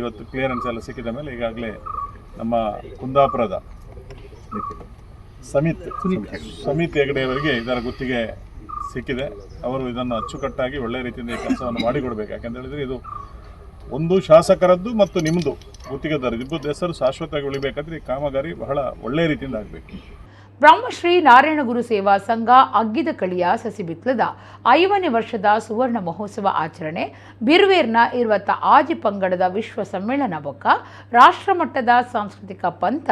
ಇವತ್ತು ಕ್ಲಿಯರೆನ್ಸ್ ಎಲ್ಲ ಸಿಕ್ಕಿದ ಮೇಲೆ ಈಗಾಗಲೇ ನಮ್ಮ ಕುಂದಾಪುರದ ಸಮಿತ್ ಸಮಿತ್ ಹೆಗಡೆಯವರಿಗೆ ಇದರ ಗುತ್ತಿಗೆ ಸಿಕ್ಕಿದೆ. ಅವರು ಇದನ್ನು ಅಚ್ಚುಕಟ್ಟಾಗಿ ಒಳ್ಳೆಯ ರೀತಿಯಿಂದ ಈ ಕೆಲಸವನ್ನು ಮಾಡಿಕೊಡ್ಬೇಕು. ಯಾಕೆಂತ ಹೇಳಿದರೆ ಇದು ಒಂದು ಶಾಸಕರದ್ದು ಮತ್ತು ನಿಮ್ಮದು ಗುತ್ತಿಗೆದಾರದ್ದು ಇಬ್ಬರದ್ದು ಹೆಸರು ಶಾಶ್ವತವಾಗಿ ಉಳಿಬೇಕಾದ್ರೆ ಈ ಕಾಮಗಾರಿ ಬಹಳ ಒಳ್ಳೆಯ ರೀತಿಯಿಂದ ಆಗಬೇಕು. ಬ್ರಹ್ಮಶ್ರೀ ನಾರಾಯಣಗುರು ಸೇವಾ ಸಂಘ ಅಗ್ಗಿದ ಕಳಿಯ ಸಸಿಬಿತ್ಲದ 5ನೇ ವರ್ಷದ ಸುವರ್ಣ ಮಹೋತ್ಸವ ಆಚರಣೆ, ಬಿರುವೇರ್ನ 26 ಪಂಗಡದ ವಿಶ್ವ ಸಮ್ಮೇಳನ ಬೊಕ್ಕ ರಾಷ್ಟ್ರಮಟ್ಟದ ಸಾಂಸ್ಕೃತಿಕ ಪಂಥ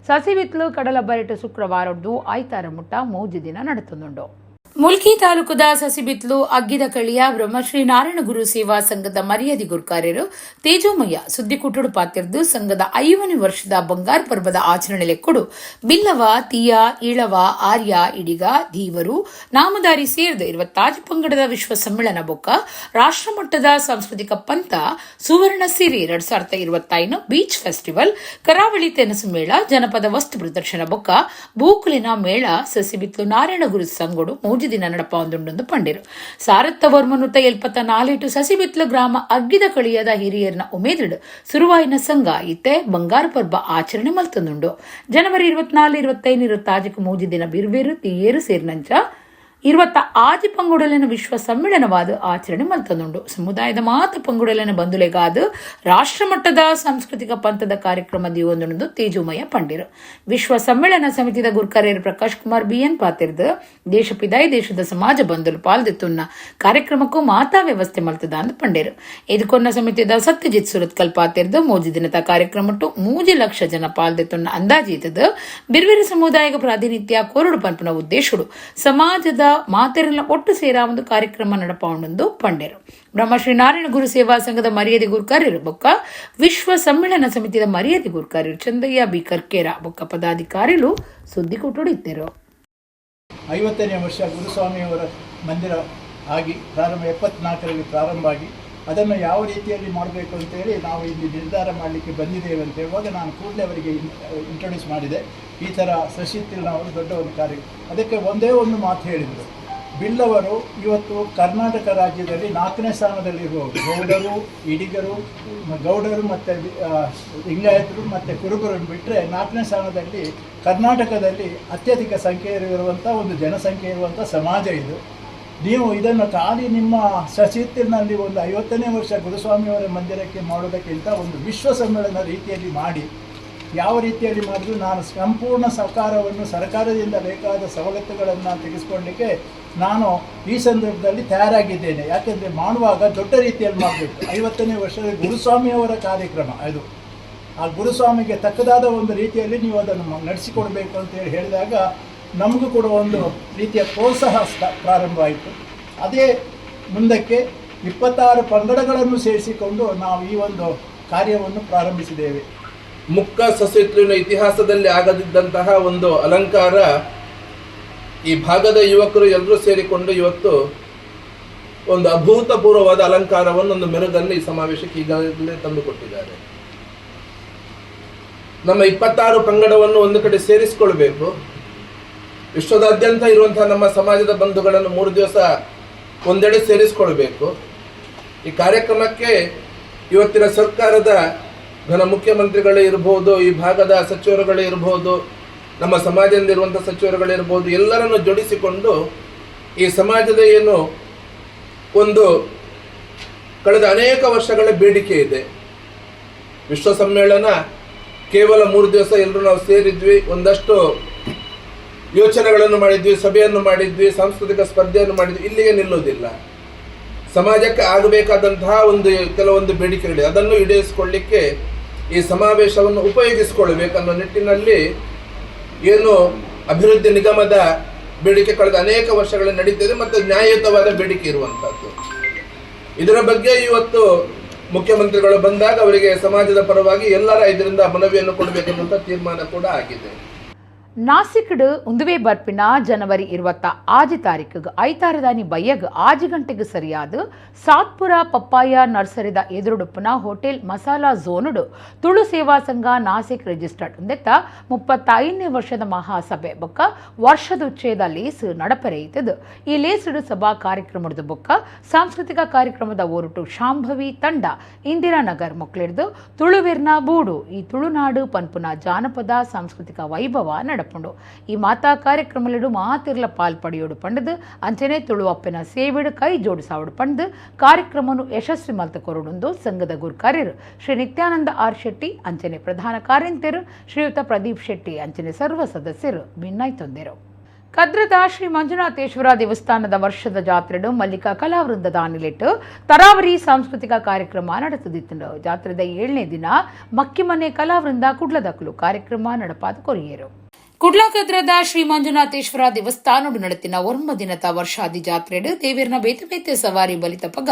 ಸಸಿಬಿತ್ಲು ಕಡಲ ಬರಿಟು ಶುಕ್ರವಾರದ್ದು ಐತಾರ ಮುಟ್ಟ 3 ದಿನ ನಡೆತುಂಡು. ಮುಲ್ಕಿ ತಾಲೂಕುದ ಸಸಿಬಿತ್ಲು ಅಗ್ಗಿದ ಕಳಿಯ ಬ್ರಹ್ಮಶ್ರೀ ನಾರಾಯಣಗುರು ಸೇವಾ ಸಂಘದ ಮರ್ಯಾದೆ ಗುರುಕಾರ್ಯರು ತೇಜೋಮಯ್ಯ ಸುದ್ದಿಕುಟುಡು ಪಾತಿರ್ದು ಸಂಘದ 5ನೇ ವರ್ಷದ ಬಂಗಾರ ಪರ್ವದ ಆಚರಣೆ ಲೆಕ್ಕಡು ಬಿಲ್ಲವ, ತೀಯ, ಈಳವ, ಆರ್ಯ, ಇಡಿಗ, ಧೀವರು, ನಾಮದಾರಿ ಸೇರಿದ 26 ಪಂಗಡದ ವಿಶ್ವ ಸಮ್ಮೇಳನ ಬೊಕ್ಕ ರಾಷ್ಟ್ರಮಟ್ಟದ ಸಾಂಸ್ಕೃತಿಕ ಪಂಥ ಸುವರ್ಣ ಸಿರಿ 2025 ಬೀಚ್ ಫೆಸ್ಟಿವಲ್, ಕರಾವಳಿ ತೆನಸು ಮೇಳ, ಜನಪದ ವಸ್ತು ಪ್ರದರ್ಶನ ಬೊಕ್ಕ ಬೂಕುಲಿನ ಮೇಳ ಸಸಿಬಿತ್ಲು ನಾರಾಯಣಗುರು ಸಂಗೊಡು 3 ದಿನ ನಡಪ ಒಂದುಂಡೊಂದು ಪಂಡಿರು. 1974 ಸಸಿಬಿತ್ಲು ಗ್ರಾಮ ಅಗ್ಗಿದ ಕಳಿಯದ ಹಿರಿಯರ್ನ ಉಮೇದಿಡು ಸುರುವಾಯಿನ ಸಂಘ ಇತ್ತೆ ಬಂಗಾರ ಪರ್ಬ ಆಚರಣೆ ಮಲ್ತಂದುಂಡು. ಜನವರಿ 24, 25, 26 3 ದಿನ ಬಿರ್ಬೇರು ತೀಯೇರು ಸೇರಿನಂಚ 26 ಪಂಗುಡಲಿನ ವಿಶ್ವ ಸಮ್ಮೇಳನವಾದ ಆಚರಣೆ ಮಲ್ತಂದುಂಡು. ಸಮುದಾಯದ ಮಾತ ಪಂಗುಡಲಿನ ಬಂಧುಲೆಗಾದ ರಾಷ್ಟ್ರಮಟ್ಟದ ಸಾಂಸ್ಕೃತಿಕ ಪಂಥದ ಕಾರ್ಯಕ್ರಮ ದಿವೊಂದುಂಡು ತೇಜೋಮಯ ಪಂಡಿರು. ವಿಶ್ವ ಸಮ್ಮೇಳನ ಸಮಿತಿದ ಗುರ್ಕರೇರ್ ಪ್ರಕಾಶ್ ಕುಮಾರ್ ಬಿಎನ್ ಪಾತಿರ್ದು ದೇಶ ಪಿದಾಯಿ ದೇಶದ ಸಮಾಜ ಬಂಧುಲು ಪಾಲ್ದಿತ್ತುನ್ನ ಕಾರ್ಯಕ್ರಮಕ್ಕೂ ಮಾತಾ ವ್ಯವಸ್ಥೆ ಮಲ್ತದ ಅಂದ್ ಪಂಡಿರು. ಇದಕ್ಕೊನ್ನ ಸಮಿತಿದ ಸತ್ಯಜಿತ್ ಸುರತ್ಕಲ್ ಪಾತಿರ್ದು 3 ದಿನದ ಕಾರ್ಯಕ್ರಮಟ್ಟು 3 ಲಕ್ಷ ಜನ ಪಾಲ್ದಿತ್ತುನ್ನ ಅಂದಾಜು ಇತ್ತದ. ಬಿರ್ವಿರ ಸಮುದಾಯದ ಪ್ರಾತಿನಿಧ್ಯ ಕೋರಡು ಪನ್ಪುನ ಉದ್ದೇಶಡು ಸಮಾಜದ ಮಾತೆರೆಲ್ಲ ಒಟ್ಟು ಸೇರ ಒಂದು ಕಾರ್ಯಕ್ರಮ ನಡಪಾವೊಂದು ಪಂಡೆರು. ಬ್ರಹ್ಮಶ್ರೀ ನಾರಾಯಣ ಗುರು ಸೇವಾ ಸಂಘದ ಮರ್ಯಾದೆ ಗುರುಕಾರ್ಯರು ಬೊಕ್ಕ ವಿಶ್ವ ಸಮ್ಮೇಳನ ಸಮಿತಿಯ ಮರ್ಯಾದೆ ಗುರುಕಾರ್ಯರು ಚಂದಯ್ಯ ಬಿ ಕರ್ಕೇರ ಬೊಕ್ಕ ಪದಾಧಿಕಾರಿಗಳು ಸುದ್ದಿ ಕೊಟ್ಟುಡಿದ್ದರು. 50ನೇ ವರ್ಷ ಗುರುಸ್ವಾಮಿಯವರ ಮಂದಿರ ಆಗಿ ಪ್ರಾರಂಭ 74ರಲ್ಲಿ ಪ್ರಾರಂಭ ಆಗಿ ಅದನ್ನು ಯಾವ ರೀತಿಯಲ್ಲಿ ಮಾಡಬೇಕು ಅಂತೇಳಿ ನಾವು ಇಲ್ಲಿ ನಿರ್ಧಾರ ಮಾಡಲಿಕ್ಕೆ ಬಂದಿದ್ದೇವೆ ಅಂತ ಹೇಳುವಾಗ ನಾನು ಕೂಡಲೇ ಅವರಿಗೆ ಇಂಟ್ರೊಡ್ಯೂಸ್ ಮಾಡಿದೆ. ಈ ಥರ ಸಸಿತ್ತಿಲ್ನವರು ದೊಡ್ಡ ಒಂದು ಕಾರ್ಯ. ಅದಕ್ಕೆ ಒಂದೇ ಒಂದು ಮಾತು ಹೇಳಿದರು. ಬಿಲ್ಲವರು ಇವತ್ತು ಕರ್ನಾಟಕ ರಾಜ್ಯದಲ್ಲಿ 4ನೇ ಸ್ಥಾನದಲ್ಲಿರುವವರು. ಗೌಡರು, ಇಡಿಗರು, ಗೌಡರು ಮತ್ತು ಲಿಂಗಾಯತರು ಮತ್ತು ಕುರುಬರನ್ನು ಬಿಟ್ಟರೆ 4ನೇ ಸ್ಥಾನದಲ್ಲಿ ಕರ್ನಾಟಕದಲ್ಲಿ ಅತ್ಯಧಿಕ ಸಂಖ್ಯೆ ಇರುವಂಥ ಒಂದು ಜನಸಂಖ್ಯೆ ಇರುವಂಥ ಸಮಾಜ ಇದು. ನೀವು ಇದನ್ನು ಖಾಲಿ ನಿಮ್ಮ ಸಸಿತ್ತಿನಲ್ಲಿ ಒಂದು 50ನೇ ವರ್ಷ ಗುರುಸ್ವಾಮಿಯವರ ಮಂದಿರಕ್ಕೆ ಮಾಡೋದಕ್ಕಿಂತ ಒಂದು ವಿಶ್ವ ಸಮ್ಮೇಳನ ರೀತಿಯಲ್ಲಿ ಮಾಡಿ, ಯಾವ ರೀತಿಯಲ್ಲಿ ಮಾಡಿದ್ರು ನಾನು ಸಂಪೂರ್ಣ ಸಹಕಾರವನ್ನು, ಸರ್ಕಾರದಿಂದ ಬೇಕಾದ ಸವಲತ್ತುಗಳನ್ನು ತೆಗೆದುಕೊಳ್ಳಲಿಕ್ಕೆ ನಾನು ಈ ಸಂದರ್ಭದಲ್ಲಿ ತಯಾರಾಗಿದ್ದೇನೆ. ಯಾಕೆಂದರೆ ಮಾಡುವಾಗ ದೊಡ್ಡ ರೀತಿಯಲ್ಲಿ ಮಾಡಬೇಕು. 50ನೇ ವರ್ಷದ ಗುರುಸ್ವಾಮಿಯವರ ಕಾರ್ಯಕ್ರಮ ಅದು. ಆ ಗುರುಸ್ವಾಮಿಗೆ ತಕ್ಕದಾದ ಒಂದು ರೀತಿಯಲ್ಲಿ ನೀವು ಅದನ್ನು ನಡೆಸಿಕೊಡ್ಬೇಕು ಅಂತೇಳಿ ಹೇಳಿದಾಗ ನಮಗೂ ಕೂಡ ಒಂದು ರೀತಿಯ ಪ್ರೋತ್ಸಾಹ ಪ್ರಾರಂಭ ಆಯಿತು. ಅದೇ ಮುಂದಕ್ಕೆ 26 ಪಂಗಡಗಳನ್ನು ಸೇರಿಸಿಕೊಂಡು ನಾವು ಈ ಒಂದು ಕಾರ್ಯವನ್ನು ಪ್ರಾರಂಭಿಸಿದ್ದೇವೆ. ಮುಕ್ಕ ಸಸಿತ್ಲಿನ ಇತಿಹಾಸದಲ್ಲಿ ಆಗದಿದ್ದಂತಹ ಒಂದು ಅಲಂಕಾರ ಈ ಭಾಗದ ಯುವಕರು ಎಲ್ಲರೂ ಸೇರಿಕೊಂಡು ಇವತ್ತು ಒಂದು ಅಭೂತಪೂರ್ವವಾದ ಅಲಂಕಾರವನ್ನು, ಒಂದು ಮೆರುಗನ್ನು ಈ ಸಮಾವೇಶಕ್ಕೆ ಈಗಾಗಲೇ ತಂದುಕೊಟ್ಟಿದ್ದಾರೆ. ನಮ್ಮ 26 ಪಂಗಡವನ್ನು ಒಂದು ಕಡೆ ಸೇರಿಸಿಕೊಳ್ಬೇಕು. ವಿಶ್ವದಾದ್ಯಂತ ಇರುವಂತಹ ನಮ್ಮ ಸಮಾಜದ ಬಂಧುಗಳನ್ನು 3 ದಿವಸ ಒಂದೆಡೆ ಸೇರಿಸಿಕೊಳ್ಬೇಕು. ಈ ಕಾರ್ಯಕ್ರಮಕ್ಕೆ ಇವತ್ತಿನ ಸರ್ಕಾರದ ಘನ ಮುಖ್ಯಮಂತ್ರಿಗಳೇ ಇರ್ಬೋದು, ಈ ಭಾಗದ ಸಚಿವರುಗಳೇ ಇರ್ಬೋದು, ನಮ್ಮ ಸಮಾಜದಿಂದ ಇರುವಂಥ ಸಚಿವರುಗಳಿರ್ಬೋದು, ಎಲ್ಲರನ್ನು ಜೋಡಿಸಿಕೊಂಡು ಈ ಸಮಾಜದ ಏನು ಒಂದು ಕಳೆದ ಅನೇಕ ವರ್ಷಗಳ ಬೇಡಿಕೆ ಇದೆ. ವಿಶ್ವ ಸಮ್ಮೇಳನ ಕೇವಲ 3 ದಿವಸ ಎಲ್ಲರೂ ನಾವು ಸೇರಿದ್ವಿ, ಒಂದಷ್ಟು ಯೋಚನೆಗಳನ್ನು ಮಾಡಿದ್ವಿ, ಸಭೆಯನ್ನು ಮಾಡಿದ್ವಿ, ಸಾಂಸ್ಕೃತಿಕ ಸ್ಪರ್ಧೆಯನ್ನು ಮಾಡಿದ್ವಿ, ಇಲ್ಲಿಗೆ ನಿಲ್ಲುವುದಿಲ್ಲ. ಸಮಾಜಕ್ಕೆ ಆಗಬೇಕಾದಂತಹ ಒಂದು ಕೆಲವೊಂದು ಬೇಡಿಕೆಗಳಿದೆ, ಅದನ್ನು ಈಡೇರಿಸಿಕೊಳ್ಳಿಕ್ಕೆ ಈ ಸಮಾವೇಶವನ್ನು ಉಪಯೋಗಿಸಿಕೊಳ್ಳಬೇಕನ್ನೋ ನಿಟ್ಟಿನಲ್ಲಿ ಏನು ಅಭಿವೃದ್ಧಿ ನಿಗಮದ ಬೇಡಿಕೆ ಕಳೆದ ಅನೇಕ ವರ್ಷಗಳ ನಡೀತಿದೆ ಮತ್ತು ನ್ಯಾಯಯುತವಾದ ಬೇಡಿಕೆ ಇರುವಂಥದ್ದು. ಇದರ ಬಗ್ಗೆ ಇವತ್ತು ಮುಖ್ಯಮಂತ್ರಿಗಳು ಬಂದಾಗ ಅವರಿಗೆ ಸಮಾಜದ ಪರವಾಗಿ ಎಲ್ಲರ ಇದರಿಂದ ಮನವಿಯನ್ನು ಕೊಡಬೇಕನ್ನುವಂಥ ತೀರ್ಮಾನ ಕೂಡ ಆಗಿದೆ. ನಾಸಿಕ್ಡ್ ಉಂದುವೆ ಬರ್ಪಿನ ಜನವರಿ 26 ತಾರೀಕಿಗೆ ಐತಾರದಾನಿ ಬಯ್ಯಗ್ 6 ಗಂಟೆಗೆ ಸರಿಯಾದ ಸಾತ್ಪುರ ಪಪ್ಪಾಯ ನರ್ಸರಿದ ಎದುರುಡುಪ್ಪುನ ಹೋಟೆಲ್ ಮಸಾಲಾ ಝೋನುಡು ತುಳು ಸೇವಾ ಸಂಘ ನಾಸಿಕ್ ರಿಜಿಸ್ಟರ್ಡ್ ಉಂದೆತ್ತ 35ನೇ ವರ್ಷದ ಮಹಾಸಭೆ ಬೊಕ್ಕ ವರ್ಷದ ಉಚ್ಚಯದ ಲೇಸ್ ನಡಪರೆಯಿತದು. ಈ ಲೇಸುಡು ಸಭಾ ಕಾರ್ಯಕ್ರಮದ ಬೊಕ್ಕ ಸಾಂಸ್ಕೃತಿಕ ಕಾರ್ಯಕ್ರಮದ ಓರುಟು ಶಾಂಭವಿ ತಂಡ ಇಂದಿರಾನಗರ್ ಮೊಕ್ಲೆಡ್ದು ತುಳುವೆರ್ನ ಬೂಡು ಈ ತುಳುನಾಡು ಪನ್ಪುನ ಜಾನಪದ ಸಾಂಸ್ಕೃತಿಕ ವೈಭವ ನಡಪುಂಡು. ಈ ಮಾತಾ ಕಾರ್ಯಕ್ರಮಲೆಡು ಮಾತಿರ್ಲ ಪಾಲ್ ಪಡೆಯೋಡು ಪಂಡದು ಅಂಚನೆ ತುಳುವಪ್ಪನ ಸೇವೆಡು ಕೈ ಜೋಡಿಸಾವಡು ಪಂಡದು ಕಾರ್ಯಕ್ರಮನು ಯಶಸ್ವಿ ಮಲ್ತ ಕೊರಡುಂದು ಸಂಘದ ಗುರುಕಾರ್ಯರು ಶ್ರೀ ನಿತ್ಯಾನಂದ ಆರ್ ಶೆಟ್ಟಿ ಅಂಚನೆ ಪ್ರಧಾನ ಕಾರ್ಯಂತೆರು ಶ್ರೀಯುತ ಪ್ರದೀಪ್ ಶೆಟ್ಟಿ ಅಂಚನೆ ಸರ್ವ ಸದಸ್ಯರು ಭಿನ್ನಾಯ್ತೊಂದರು. ಕದ್ರದ ಶ್ರೀ ಮಂಜುನಾಥೇಶ್ವರ ದೇವಸ್ಥಾನದ ವರ್ಷದ ಜಾತ್ರೆಡು ಮಲ್ಲಿಕಾ ಕಲಾವೃಂದದ ನಿಲೆಟ್ಟು ತರಾವರಿ ಸಾಂಸ್ಕೃತಿಕ ಕಾರ್ಯಕ್ರಮ ನಡೆಸುತ್ತಿತ್ತು. ಜಾತ್ರೆದ 7ನೇ ದಿನ ಮಕ್ಕಿಮನೆ ಕಲಾವೃಂದ ಕುಡ್ಲದಕ್ಕಲು ಕಾರ್ಯಕ್ರಮ ನಡಪಾದ ಕೊರಿಯರು. ಕುಡ್ಲ ಕದ್ರದ ಶ್ರೀ ಮಂಜುನಾಥೇಶ್ವರ ದೇವಸ್ಥಾನಡು ನಡೆತಿನ 9 ದಿನದ ವರ್ಷಾದಿ ಜಾತ್ರೆಡು ದೇವಿರ್ನ ಬೇತೆ ಬೇತೆ ಸವಾರಿ ಬಲಿತಪಗ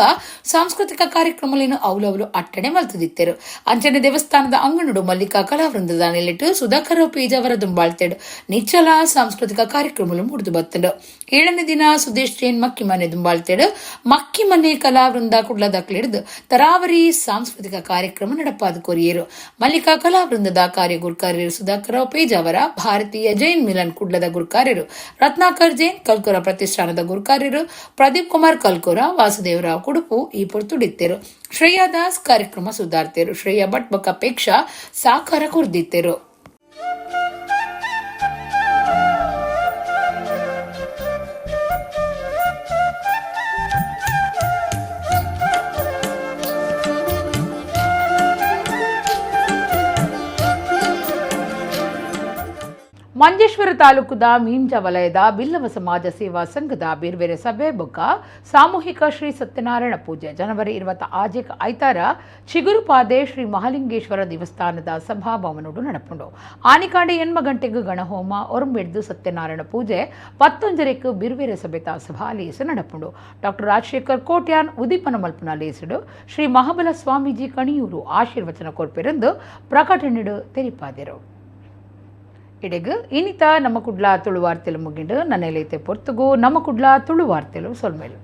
ಸಾಂಸ್ಕೃತಿಕ ಕಾರ್ಯಕ್ರಮಗಳನ್ನು ಅವಲವಲು ಅಟ್ಟಣೆ ಮಲ್ತದಿತ್ತೆರು. ಅಂಚನೆ ದೇವಸ್ಥಾನದ ಅಂಗಣಡು ಮಲ್ಲಿಕಾ ಕಲಾವೃಂದದ ನೆಲೆಟ್ಟು ಸುಧಾಕರ ಪೇಜಾವರ ದುಂಬಾಳ್ತೆಡು ನಿಚ್ಚಲ ಸಾಂಸ್ಕೃತಿಕ ಕಾರ್ಯಕ್ರಮಗಳು ಮುಡಿದು ಬತ್ತಂಡು. 7ನೇ ದಿನ ಸುದೇಶ್ ಜೈನ್ ಮಕ್ಕಿಮನೆ ದುಂಬಾಳ್ತೆಡು ಮಕ್ಕಿಮನೆ ಕಲಾವೃಂದ ಕುಡ್ಲದಕ್ಲಿಡ್ದು ತರಾವರಿ ಸಾಂಸ್ಕೃತಿಕ ಕಾರ್ಯಕ್ರಮ ನಡಪಾದ ಕೊರಿಯರು. ಮಲ್ಲಿಕಾ ಕಲಾವೃಂದದ ಕಾರ್ಯಗುರ್ಕಾರ್ಯರು ಸುಧಾಕರ ಪೇಜಾವರ, ಭಾರತೀಯ ಜೈನ್ ಮಿಲನ್ ಕುಡ್ಲದ ಗುರುಕಾರ್ಯರು ರತ್ನಾಕರ್ ಜೈನ್, ಕಲ್ಕುರ ಪ್ರತಿಷ್ಠಾನದ ಗುರುಕಾರ್ಯರು ಪ್ರದೀಪ್ ಕುಮಾರ್ ಕಲ್ಕುರ, ವಾಸುದೇವರಾವ್ ಕುಡುಪು ಈ ಪೊರ್ತುಡಿತ್ತೆರು. ಶ್ರೇಯಾ ದಾಸ್ ಕಾರ್ಯಕ್ರಮ ಸುಧಾರ್ತೆರು. ಶ್ರೇಯಾ ಭಟ್ ಬೊಕ್ಕ ಅಪೇಕ್ಷಾ ಸಾಕಾರ ಕೊರ್ದಿತ್ತೆರು. ಮಂಜೇಶ್ವರ ತಾಲೂಕುದ ಮೀಂಜ ವಲಯದ ಬಿಲ್ಲವ ಸಮಾಜ ಸೇವಾ ಸಂಘದ ಬೇರ್ಬೇರೆ ಸಭೆ ಬೊಕ್ಕ ಸಾಮೂಹಿಕ ಶ್ರೀ ಸತ್ಯನಾರಾಯಣ ಪೂಜೆ ಜನವರಿ 26 ಐತಾರ ಚಿಗುರುಪಾದೆ ಶ್ರೀ ಮಹಾಲಿಂಗೇಶ್ವರ ದೇವಸ್ಥಾನದ ಸಭಾಭವನೋಡು ನಡಪುಂಡು. ಆನಿಕಾಂಡೆ 8 ಗಂಟೆಗೆ ಗಣಹೋಮ ಒರಂಬೆಡ್ದು ಸತ್ಯನಾರಾಯಣ ಪೂಜೆ 11:30ಕ್ಕೆ ಬಿರ್ಬೇರೆ ಸಭೆತ ಸಭಾ ಲೇಸು ನಡಪುಂಡು. ಡಾಕ್ಟರ್ ರಾಜಶೇಖರ್ ಕೋಟ್ಯಾನ್ ಉದೀಪನ ಮಲ್ಪುನ ಲೇಸುಡು ಶ್ರೀ ಮಹಾಬಲ ಸ್ವಾಮೀಜಿ ಕಣಿಯೂರು ಆಶೀರ್ವಚನ ಕೊರ್ಪೆರೆಂದು ಪ್ರಕಟಣೆಡು ತೆರಿಪಾದೆರು. ಇಡೆಗು ಇನಿತ ನಮ್ಮ ಕುಡ್ಲ ತುಳು ವಾರ್ತೆಲು ಮುಗಿಂಡು ನನ್ನೆಲೈತೆ ಪೊರ್ತುಗು ನಮ್ಮ ಕುಡ್ಲ ತುಳು ವಾರ್ತೆಲು ಸೊಲ್ಮೇಲು.